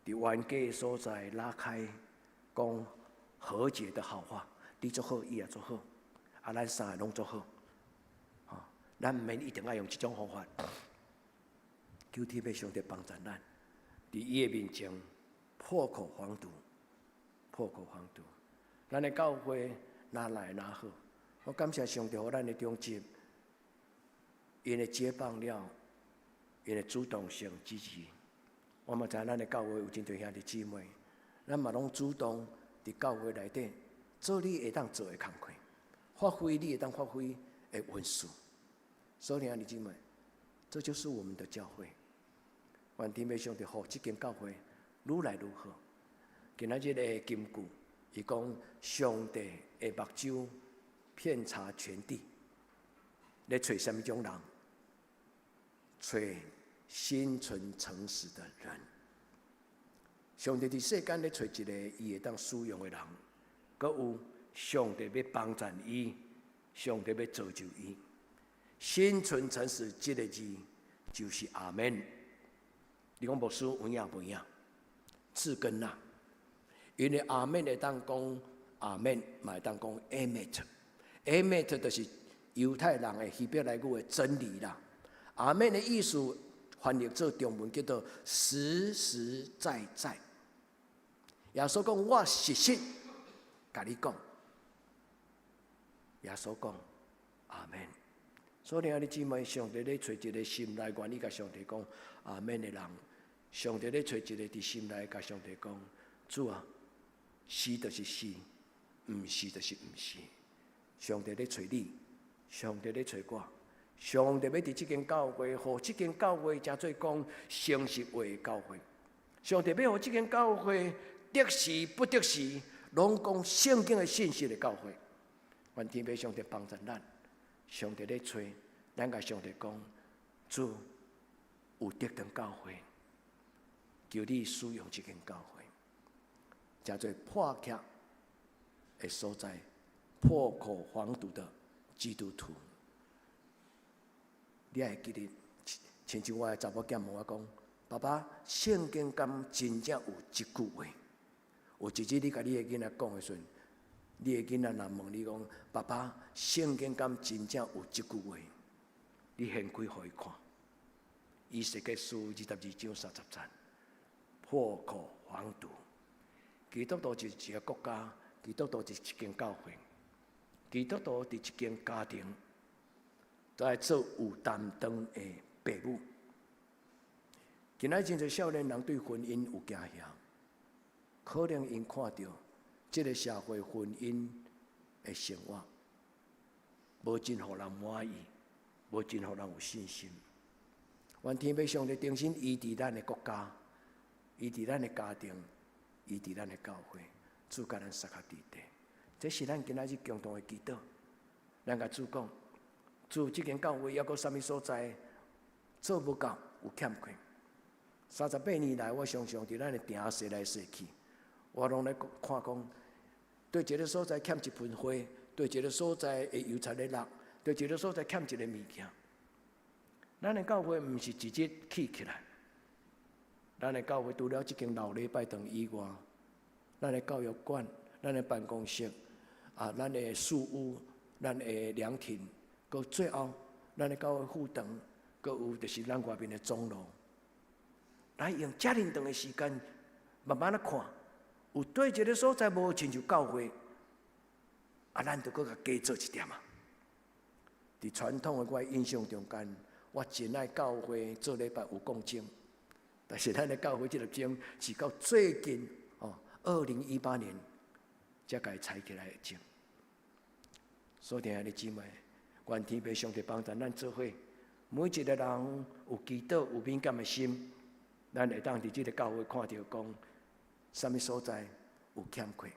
佇冤家的所在拉開講和解的好話，你做好，伊也做好，啊，咱三个攏做好，吼，咱毋免一定愛用這種方法。求天父上帝幫助咱，佇伊的面前破口防堵，破口防堵。咱的教會若來若好，我感謝上帝，予咱的長執，𪜶的解放了，𪜶的主動性支持。我嘛知影咱的教會有真濟兄弟姊妹，咱嘛攏主動佇教會內底做你會當做的工課，發揮你會當發揮的恩賜。所以兄弟姊妹，這就是我們的教會。願天父上帝予這間教會愈來愈好。今仔日的金句，伊講上帝的目睭遍察全地，咧揣啥物種人？揣心存誠實的人。上帝佇世間咧揣一個伊會當使用的人，閣有上帝欲幫贊伊，上帝欲造就伊。心存誠實這個字就是阿門。你講牧師有影無影？字根啊，因為阿門會當講阿門，嘛會當講 emet，emet 就是猶太人的希伯來語的真理啦。阿門的意思翻譯做中文叫做實實在在。耶穌講我實實共你講，耶穌講阿門。所以兄弟姊妹，上帝咧揣一個心內願意共上帝講阿門的人。上帝咧揣一个佇心內，共上帝講：主啊，是就是是，毋是就是毋是。上帝咧揣你，上帝咧揣我，上帝欲佇這間教會，予這間教會成做講誠實話的教會。上帝欲予這間教會得時不得時，攏講聖經的信息的教會。願天父上帝幫助咱，上帝咧揣，咱共上帝講：主有得當教會，求你使用這間教會，成做破徛的所在，破口防堵的基督徒。你會記得，親像我的查某囝問我講：爸爸，聖經敢真正有這句話？有一日你共你的囡仔講的時陣，你的囡仔若問你講：爸爸，聖經敢真正有這句話？你掀開予伊看，以西結書22章30節，破口防堵。基督徒就是一個國家，基督徒就是一間教會，基督徒佇一間家庭，都愛做有擔當的爸母。今仔真濟少年人對婚姻有驚嚇，可能𪜶看著這个社會婚姻的生活，無真予人滿意，無真予人有信心。願天父上帝重新醫治咱的國家，醫治咱的家庭，醫治咱的教會，主共咱相佮佇底。這是咱今仔日共同的祈禱。咱共主講，主這間教會猶閣啥物所在做無夠，有欠缺。38年來，我常常佇咱的埕踅來踅去，我攏咧看講，對一个所在欠一盆花，對一个所在的油漆咧落，對一个所在欠一个物件。咱的教會毋是一日起起來，咱的教會除了這間老禮拜堂以外，咱的教育館、咱的辦公室、啊，咱的事務、咱的涼亭，閣最後，咱的教會副堂，閣有就是咱外面的總路。來用遮爾長的時間，慢慢仔看，有對一个所在無親像教會，啊，咱就閣共加做一點仔。佇傳統的我印象中間，我真愛教會做禮拜有講鐘，但是咱的教會這粒鐘是到最近哦，2018年才共伊拆起來的鐘。所以，兄弟姊妹，願天父上帝幫助咱做伙，每一个人有祈禱、有敏感的心，咱會當佇這个教會看著講，啥物所在有欠缺。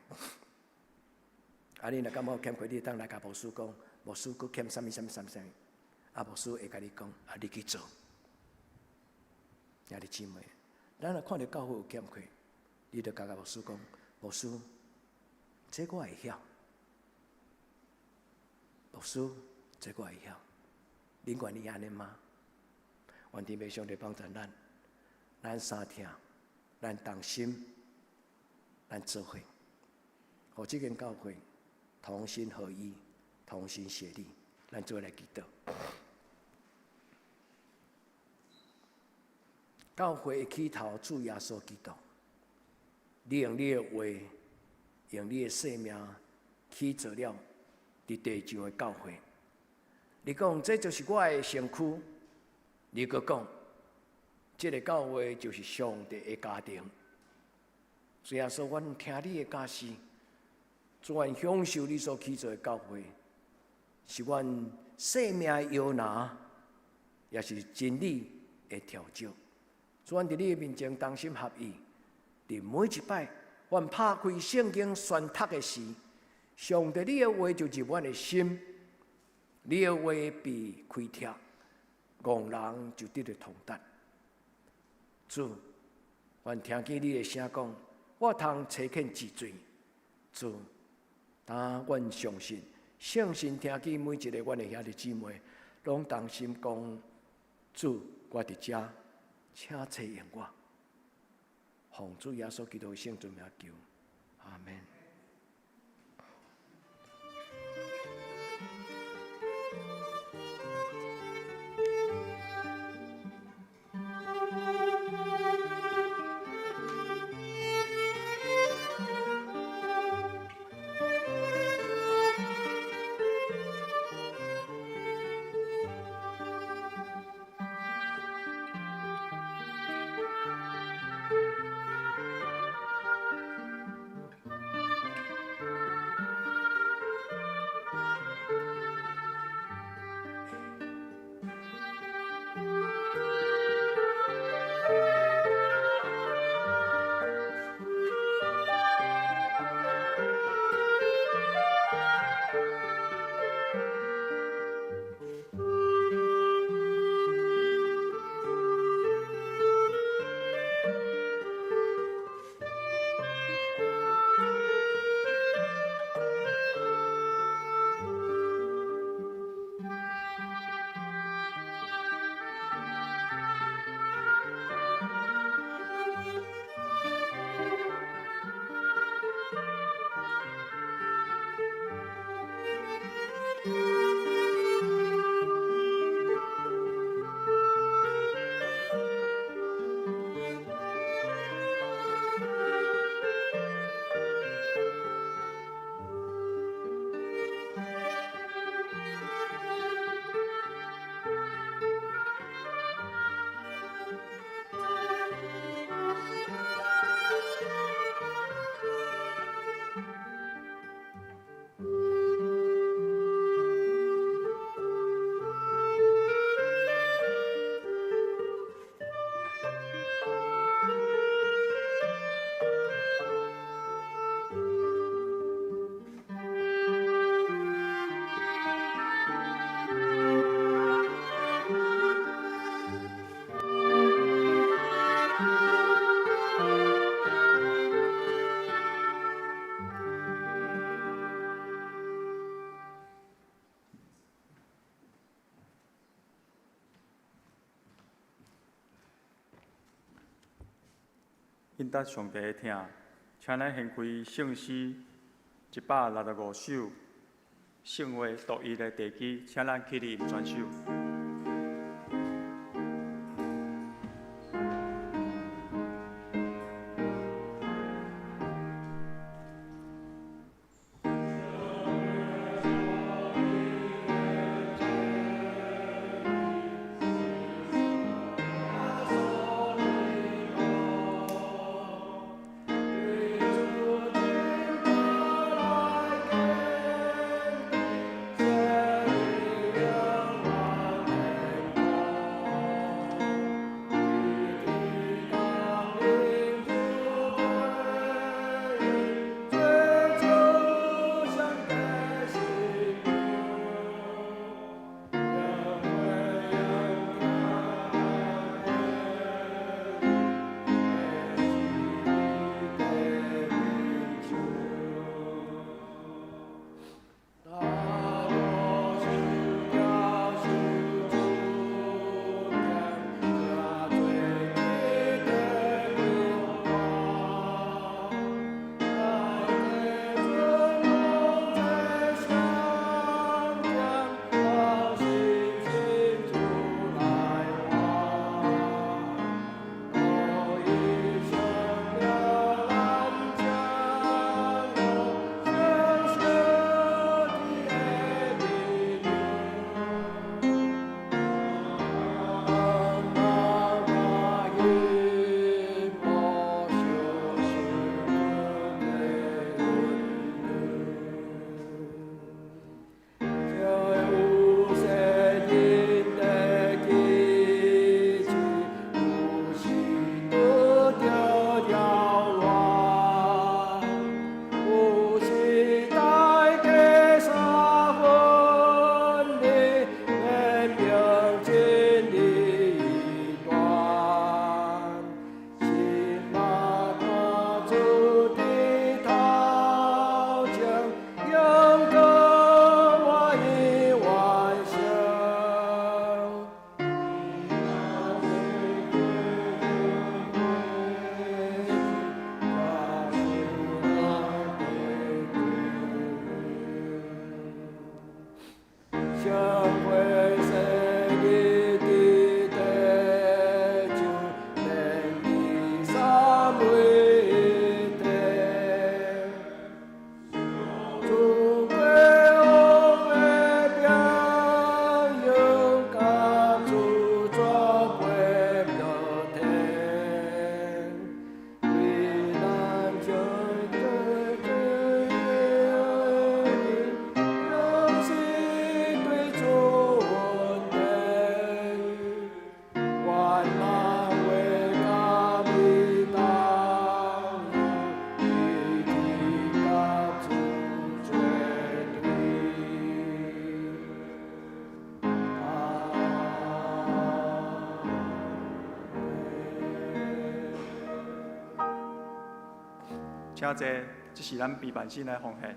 啊，你若感覺有欠缺，你會當來共牧師講，牧師閣欠啥物啥物啥物啥物，啊，牧師會共你講，啊，你去做。兄弟姊妹，咱若看著教會有欠缺，你就共牧師講，牧師，這我會曉。牧師，這我會曉。恁願意按呢嗎？願天父上帝幫助咱，咱相疼，咱同心，咱做伙，予這間教會同心合意、同心協力，咱做伙來祈禱。教會的起頭，主耶穌基督，你用你的話，用你的生命起造了佇地上的教會。你講這就是我的身軀，你閣講，這个教會就是上帝的家庭。主耶穌，阮聽你的教示，主願享受你所起造的教會，是阮生命的搖籃，也是真理的跳石。主，阮佇你的面前同心合意，佇每一擺，阮拍開聖經宣讀的時，上帝你的話就入阮的心，你的話被開拓，戇人就得著通達。主，阮聽見你的聲講，我通差遣治罪。主，但阮相信，聖神聽見每一个阮的兄弟姊妹，攏同心講，主，我佇遮，請差用我。奉主耶穌基督的聖尊名求，阿門。應得上帝的疼。請咱掀開聖詩165首，聖話獨一的地基，請咱起立宣守。請坐，這是咱陪伴性的奉獻。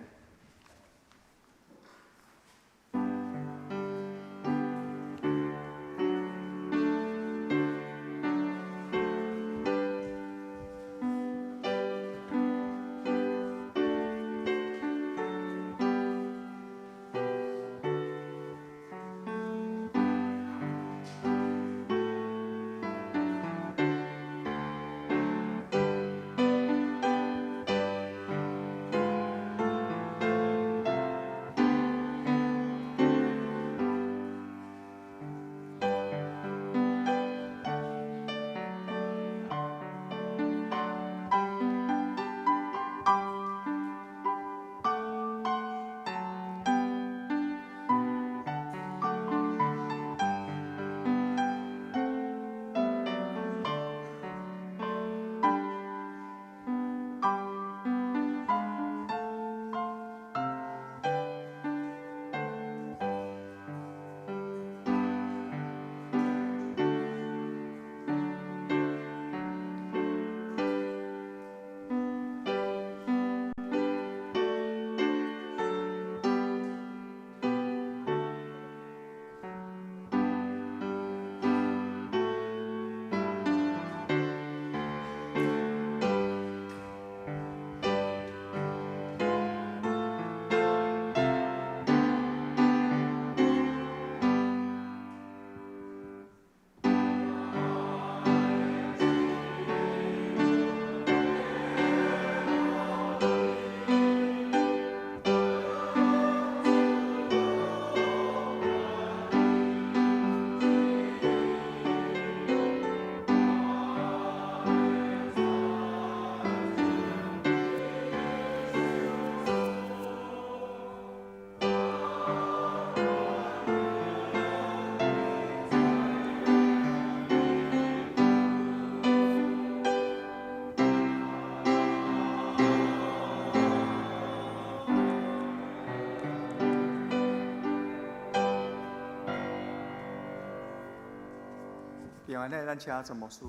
平安禮，咱請陳牧師。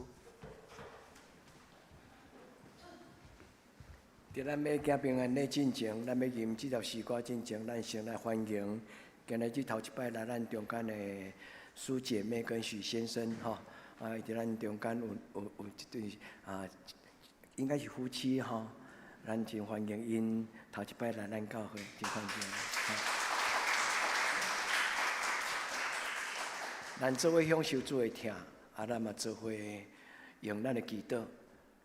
佇咱欲行平安禮進前，咱欲吟這條詩歌進前，咱先來歡迎今日這頭一擺來咱中間的蘇姐妹跟許先生，吼，啊，佇咱中間有一對啊，應該是夫妻吼，咱真歡迎𪜶頭一擺來咱教會，真歡迎。咱做伙享受主的疼，啊，咱嘛做伙用咱的祈禱，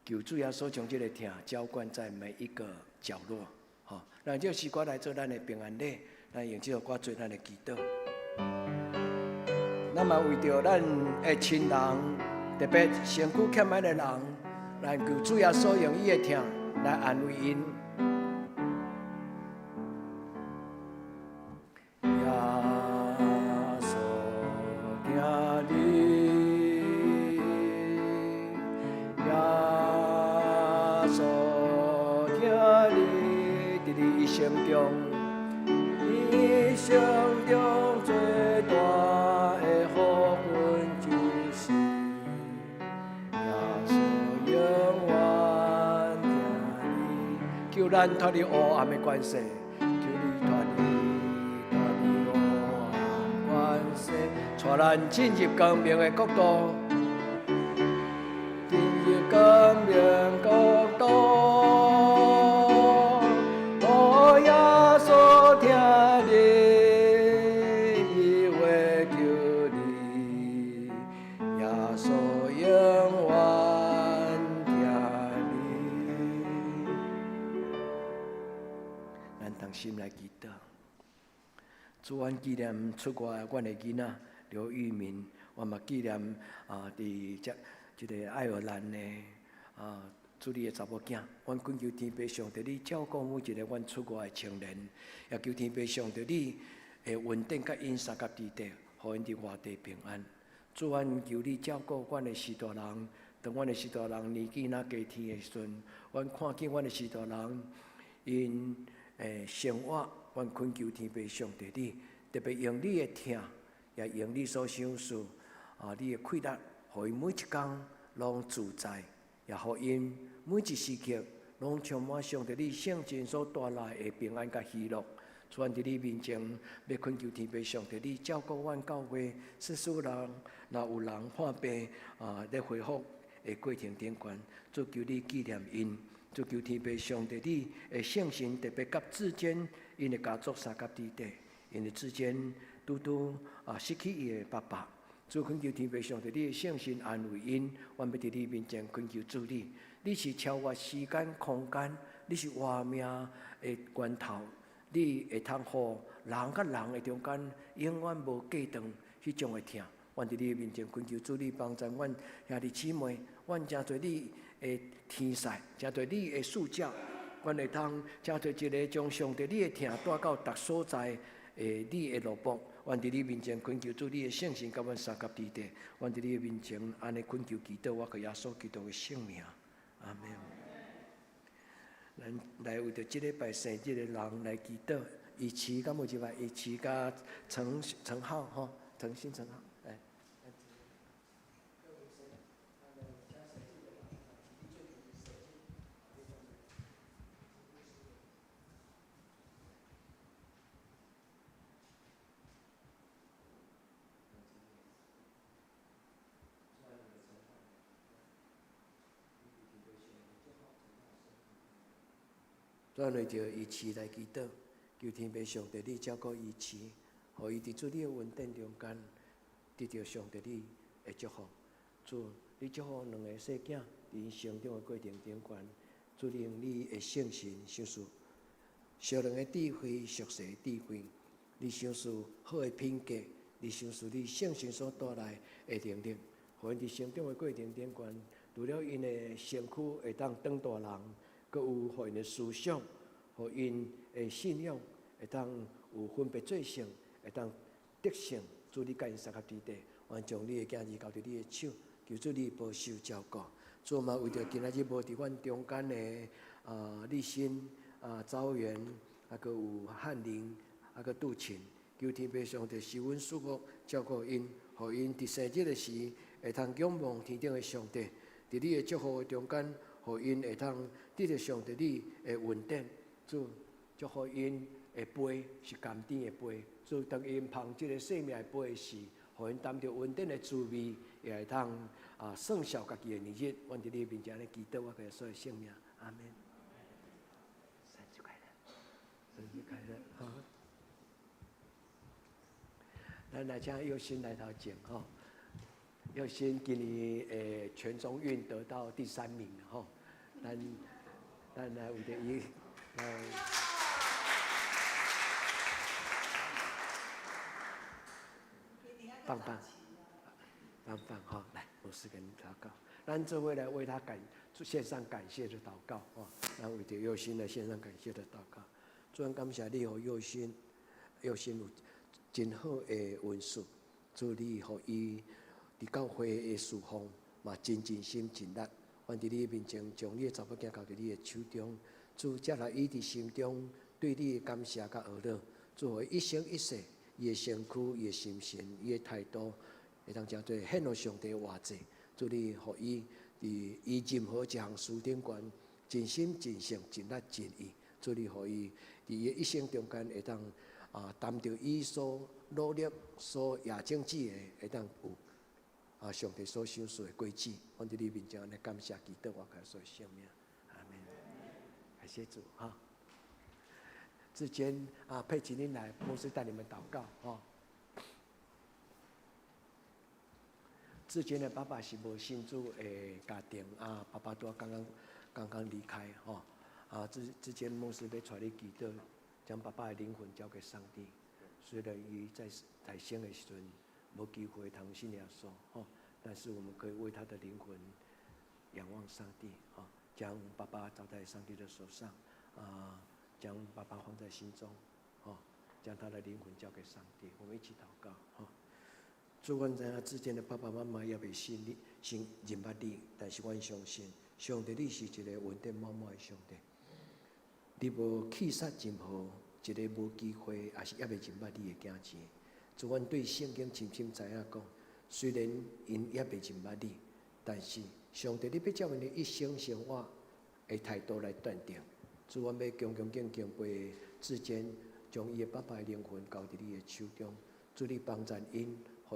求主耶穌將這个疼澆灌在每一個角落，吼。咱這個詩歌來做咱的平安禮，咱用這首歌做咱的祈禱。咱嘛為著咱的親人，特別身軀欠愛的人，咱求主耶穌用伊的疼來安慰𪜶。耶穌疼你，耶穌疼你，佇你一生中，一生中最大的福分就是耶穌永遠疼你，求咱脫離黑暗的權勢，求你脫離脫離黑暗權勢，帶咱進入光明的國度，進入光明國度。哦，耶穌疼你，伊會救你，耶穌永遠疼你。咱同心來祈禱。主，阮紀念出外阮的囡仔劉玉明，我嘛紀念啊，佇這個愛爾蘭的啊，主你的查某囝，阮懇求天父上帝，你照顧每一個阮出外的青年，也求天父上帝你的恩典佮𪜶相佮佇底，予𪜶佇外地平安。主，阮求你照顧阮的序大人，當阮的序大人年紀若加添的時陣，阮看見阮的序大人𪜶的生活，阮懇求天父上帝你，特別用你的疼，也用你所賞賜啊，你的氣力，予𪜶每一工攏自在，也予𪜶每一時刻攏充滿上帝你聖神所帶來的平安佮喜樂。主，阮佇你面前欲懇求天父上帝，你照顧阮教會，世事人若有人患病啊，咧恢復的過程頂懸，主求你紀念𪜶，主求天父上帝你的聖神特別佮至堅𪜶的家族相佮佇底，因為至堅拄拄啊失去伊的爸爸，主懇求天父上帝你的聖神安慰𪜶，阮欲佇你面前懇求主你，你是超越時間空間，你是活命的源頭，你會通予人佮人的中間永遠無隔斷彼種的疼。阮佇你面前懇求主你幫助阮兄弟姊妹，阮成做你的天使，成做你的使者，阮會通成做一个將上帝你的疼帶到逐所在的你的奴僕。阮佇你面前懇求主你的聖神佮阮相佮佇底。阮佇你的面前按呢懇求祈禱，我靠耶穌基督的聖名，阿們。咱來為著這禮拜生日的人來祈禱，以慈敢有一擺，以慈佮陳陳浩吼，陳新陳浩，來。咱為著伊慈來祈禱，求天父上帝你照顧伊慈，予伊佇主你的恩典中間得著上帝你的祝福。主，你祝福兩个細囝佇𪜶成長的過程頂懸，主你用你的聖神賞賜屬靈的智慧、屬世的智慧，你賞賜好的品格，你賞賜你聖神所帶來的能力，予𪜶佇成長的過程頂懸，除了𪜶的身軀會當長大人，閣有予𪜶的思想，予𪜶的信仰會當有分別做聖，會當得勝。主你佮𪜶相佮佇底，阮將你的囝兒交佇你的手，求主你保守照顧。主嘛為著今仔日無佇阮中間的啊立新啊昭元，啊閣有翰林，啊閣杜琴，求天父上帝賜阮祝福照顧𪜶，予𪜶佇生日的時會通仰望天頂的上帝，佇你的祝福的中間，予𪜶會通得著上帝你的恩典。主祝福𪜶的杯是甘甜的杯，主當𪜶捧這个生命的杯時，予𪜶擔著恩典的滋味，也會通啊算數家己的年日。阮佇你面前按呢祈禱，我耶穌的聖名，阿門。生日快樂，生日快樂！好，咱來請佑新來頭前吼。佑新今年全中運得到第三名吼，咱咱來為著伊來。棒棒，棒棒哈！來，牧師給你禱告，咱這位來為他感獻上感謝的禱告哦。咱為著佑新來獻上感謝的禱告。主感謝你，予佑新，佑新有真好的恩賜，主你予伊佇教會的侍奉嘛真盡心盡力。阮佇你面前將你的查某囝交佇你的手中，主接來伊佇心中對你的感謝佮學樂，主予伊一生一世。伊的身軀、伊的心神、伊的態度，會當成做獻予上帝活祭。主你予伊佇伊任何一項事頂懸，盡心盡性盡力盡意。主你予伊佇伊的一生中間，會當啊擔著伊所努力、所野種子的，會當有啊上帝所賞賜的果子。阮佇你面前按呢感謝祈禱，我耶穌的聖名，阿門。感謝主哈。之間啊，佩奇恁來，牧師帶你們禱告吼。志堅的爸爸是無信主的家庭啊，爸爸拄仔剛剛剛剛離開吼。啊，志志堅牧師欲帶你祈禱，將爸爸的靈魂交給上帝。雖然伊在在生的時陣無機會通信耶穌吼，但是我們可以為他的靈魂仰望上帝吼，將爸爸交在上帝的手上啊。將爸爸放在心中，吼，將他的靈魂交給上帝。我們一起禱告，吼。主，阮知影志堅的爸爸媽媽猶未信你，先認捌你，但是阮相信，上帝你是一個恩典滿滿的上帝。你無棄殺任何一個無機會，抑是猶未認捌你的囝兒。主，阮對聖經深深知影講，雖然𪜶猶未認捌你，但是上帝你欲照𪜶的一生生活的態度來斷定。主，阮欲恭恭敬敬陪志堅，將伊的爸爸的靈魂交佇你的手中。主，你幫贊𪜶，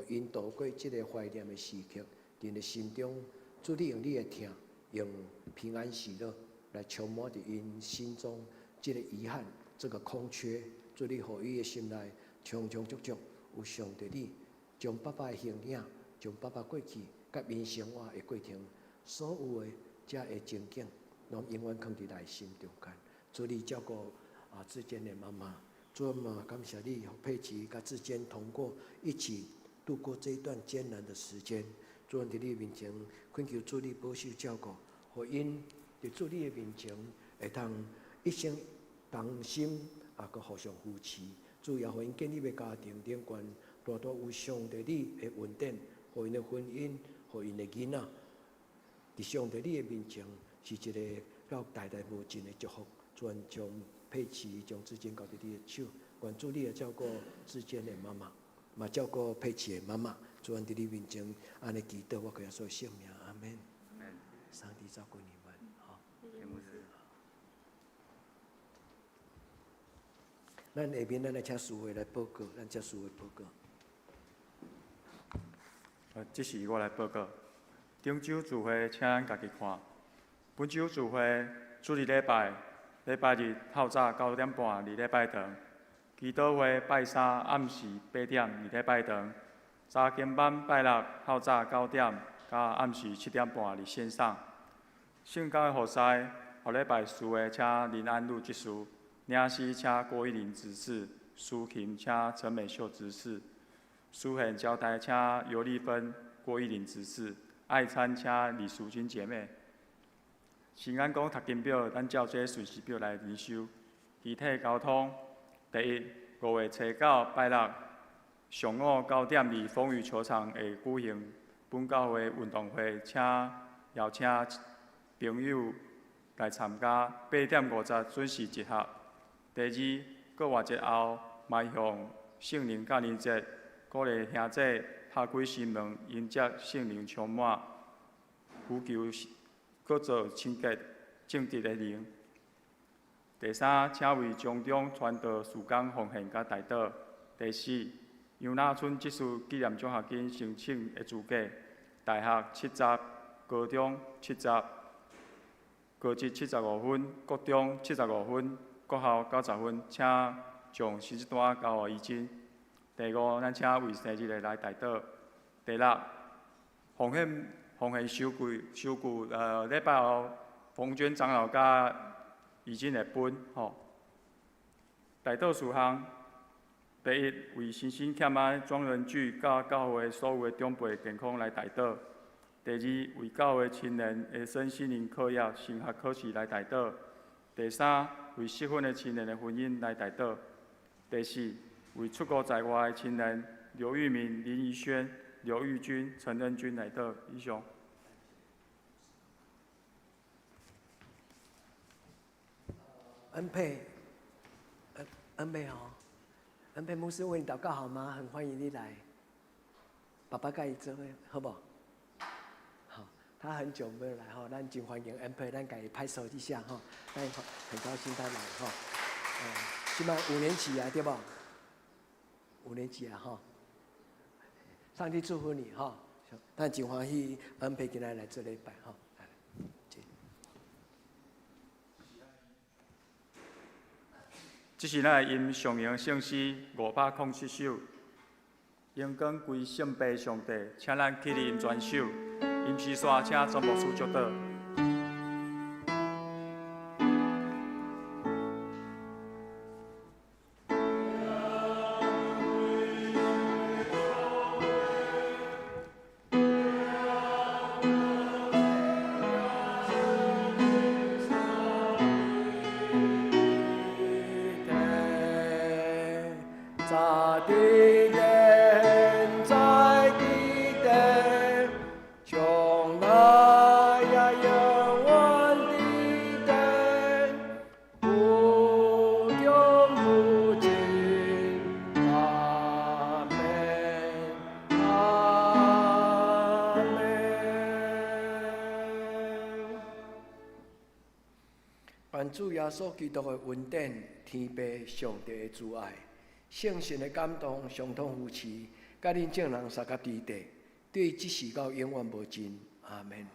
予𪜶度過這个懷念的時刻。佇𪜶的心中，主你用你的疼，用平安喜樂來充滿佇𪜶心中這个遺憾、這个空缺。主，你予伊的心內充充足足有上帝你，將爸爸的形影，將爸爸過去佮𪜶生活的過程，所有的這个情景，攏永遠囥佇內心中間。主你照顧啊志堅的媽媽，主嘛感謝你，予佩奇佮志堅同過一起度過這一段艱難的時間。主佇你面前懇求主你保守照顧，予𪜶佇主你的面前會通一生同心啊，閣互相扶持。主也予𪜶建立的家庭頂懸，大大有上帝你的恩典，予𪜶的婚姻，予𪜶的囡仔，佇上帝你的面前是一个到代代無盡的祝福。主將佩奇將志堅交佇你的手，願主你會照顧志堅的媽媽，嘛照顧佩奇的媽媽。主佇你面前按呢祈禱，我耶穌聖名，阿門。上帝照顧你們，好。咱下面咱來請司會來報告，咱請司會報告。這是我來報告。頂週聚會，請咱家己看。本週聚會，主日禮拜，禮拜日透早9點半佇禮拜堂，祈禱會拜三暗時8點佇禮拜堂，查經班拜六透早9點佮暗時7點半佇線上。聖工的服侍，後禮拜四的請林安祿執事，領詩請郭一林執事，司琴請陳美秀執事，書獻交代請尤麗芬、郭一林執事，愛餐請李淑君姐妹。時間講讀經表，咱照這順序表來靈修。具體交通，第一，5月初九拜六上午9點，佇風雨球場會舉行本教會運動會，請邀請朋友來參加。8點50準時集合。第二，復活節後，邁向聖靈感恩節，鼓勵兄弟拍开心门，迎接圣灵充满，呼求阁做清洁正直的灵。第三，请为将中传道事工奉献佮代祷。第四，杨纳村执事纪念奖学金申请的资格，大学70，高中70，高职75分，国中75分，国校90分，请将成绩单交予怡珍。第五，咱请为生日的来代祷。第六，奉献收据，礼拜后冯娟长老佮怡珍会分吼。代祷事项，第一，为身心欠安庄仁举佮教会所有的长辈健康来代祷。第二，为教会青年的身心灵课业、升学考试来代祷。第三，为适婚的青年的婚姻来代祷。第四，为出国在外的青年刘玉明、林怡轩、刘玉君、陈恩君来祷。以上。恩佩，恩佩哦，恩佩牧师为你祷告好吗？很欢迎你来，爸爸佮伊做伙，好无？好，他很久没有来吼，咱真欢迎恩佩，咱共伊拍手一下吼，咱很高兴他来吼。这摆五年级啊，对无？五年级啊，吼。上帝祝福你吼，咱真欢喜恩佩今仔来做礼拜吼。这是咱来吟上荣圣诗507首，荣光归圣父上帝，请咱起立吟全首，吟诗煞请庄牧师祝祷。主耶稣基督的恩典，天父上帝的慈爱，圣神的感动，相通扶持，佮恁众人相佮伫地，对这时到永远无尽。阿门。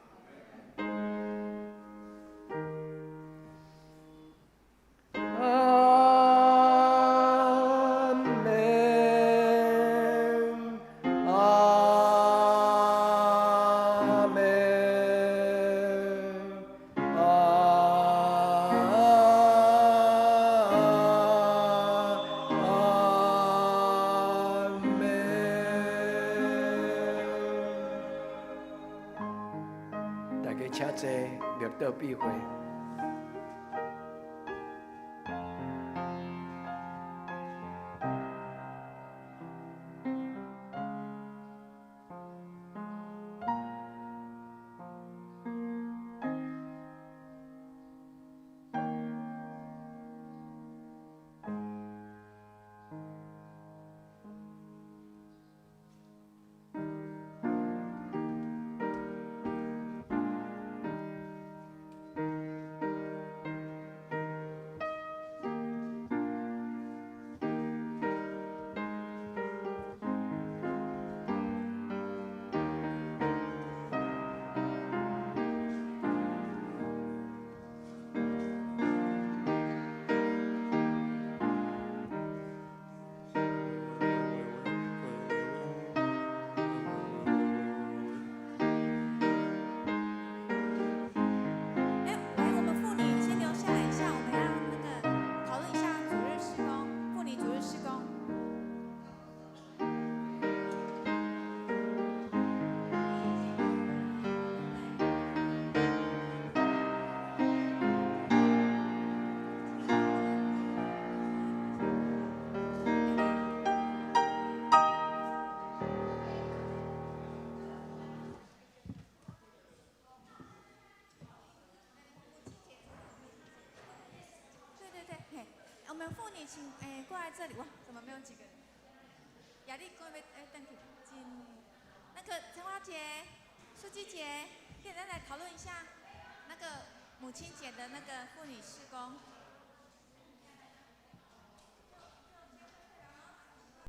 阿门。阿门。阿门。大家请坐，默祷闭会。来，我们妇女先留下来一下，我们要那个讨论一下主日事工，妇女主日事工。对对对，嘿，我们妇女请过来这里，哇，怎么没有几个人？亚丽过来，转去，真。個陳華姐、蘇姬姐，簡單來討論一下那個母親節的那個婦女事工。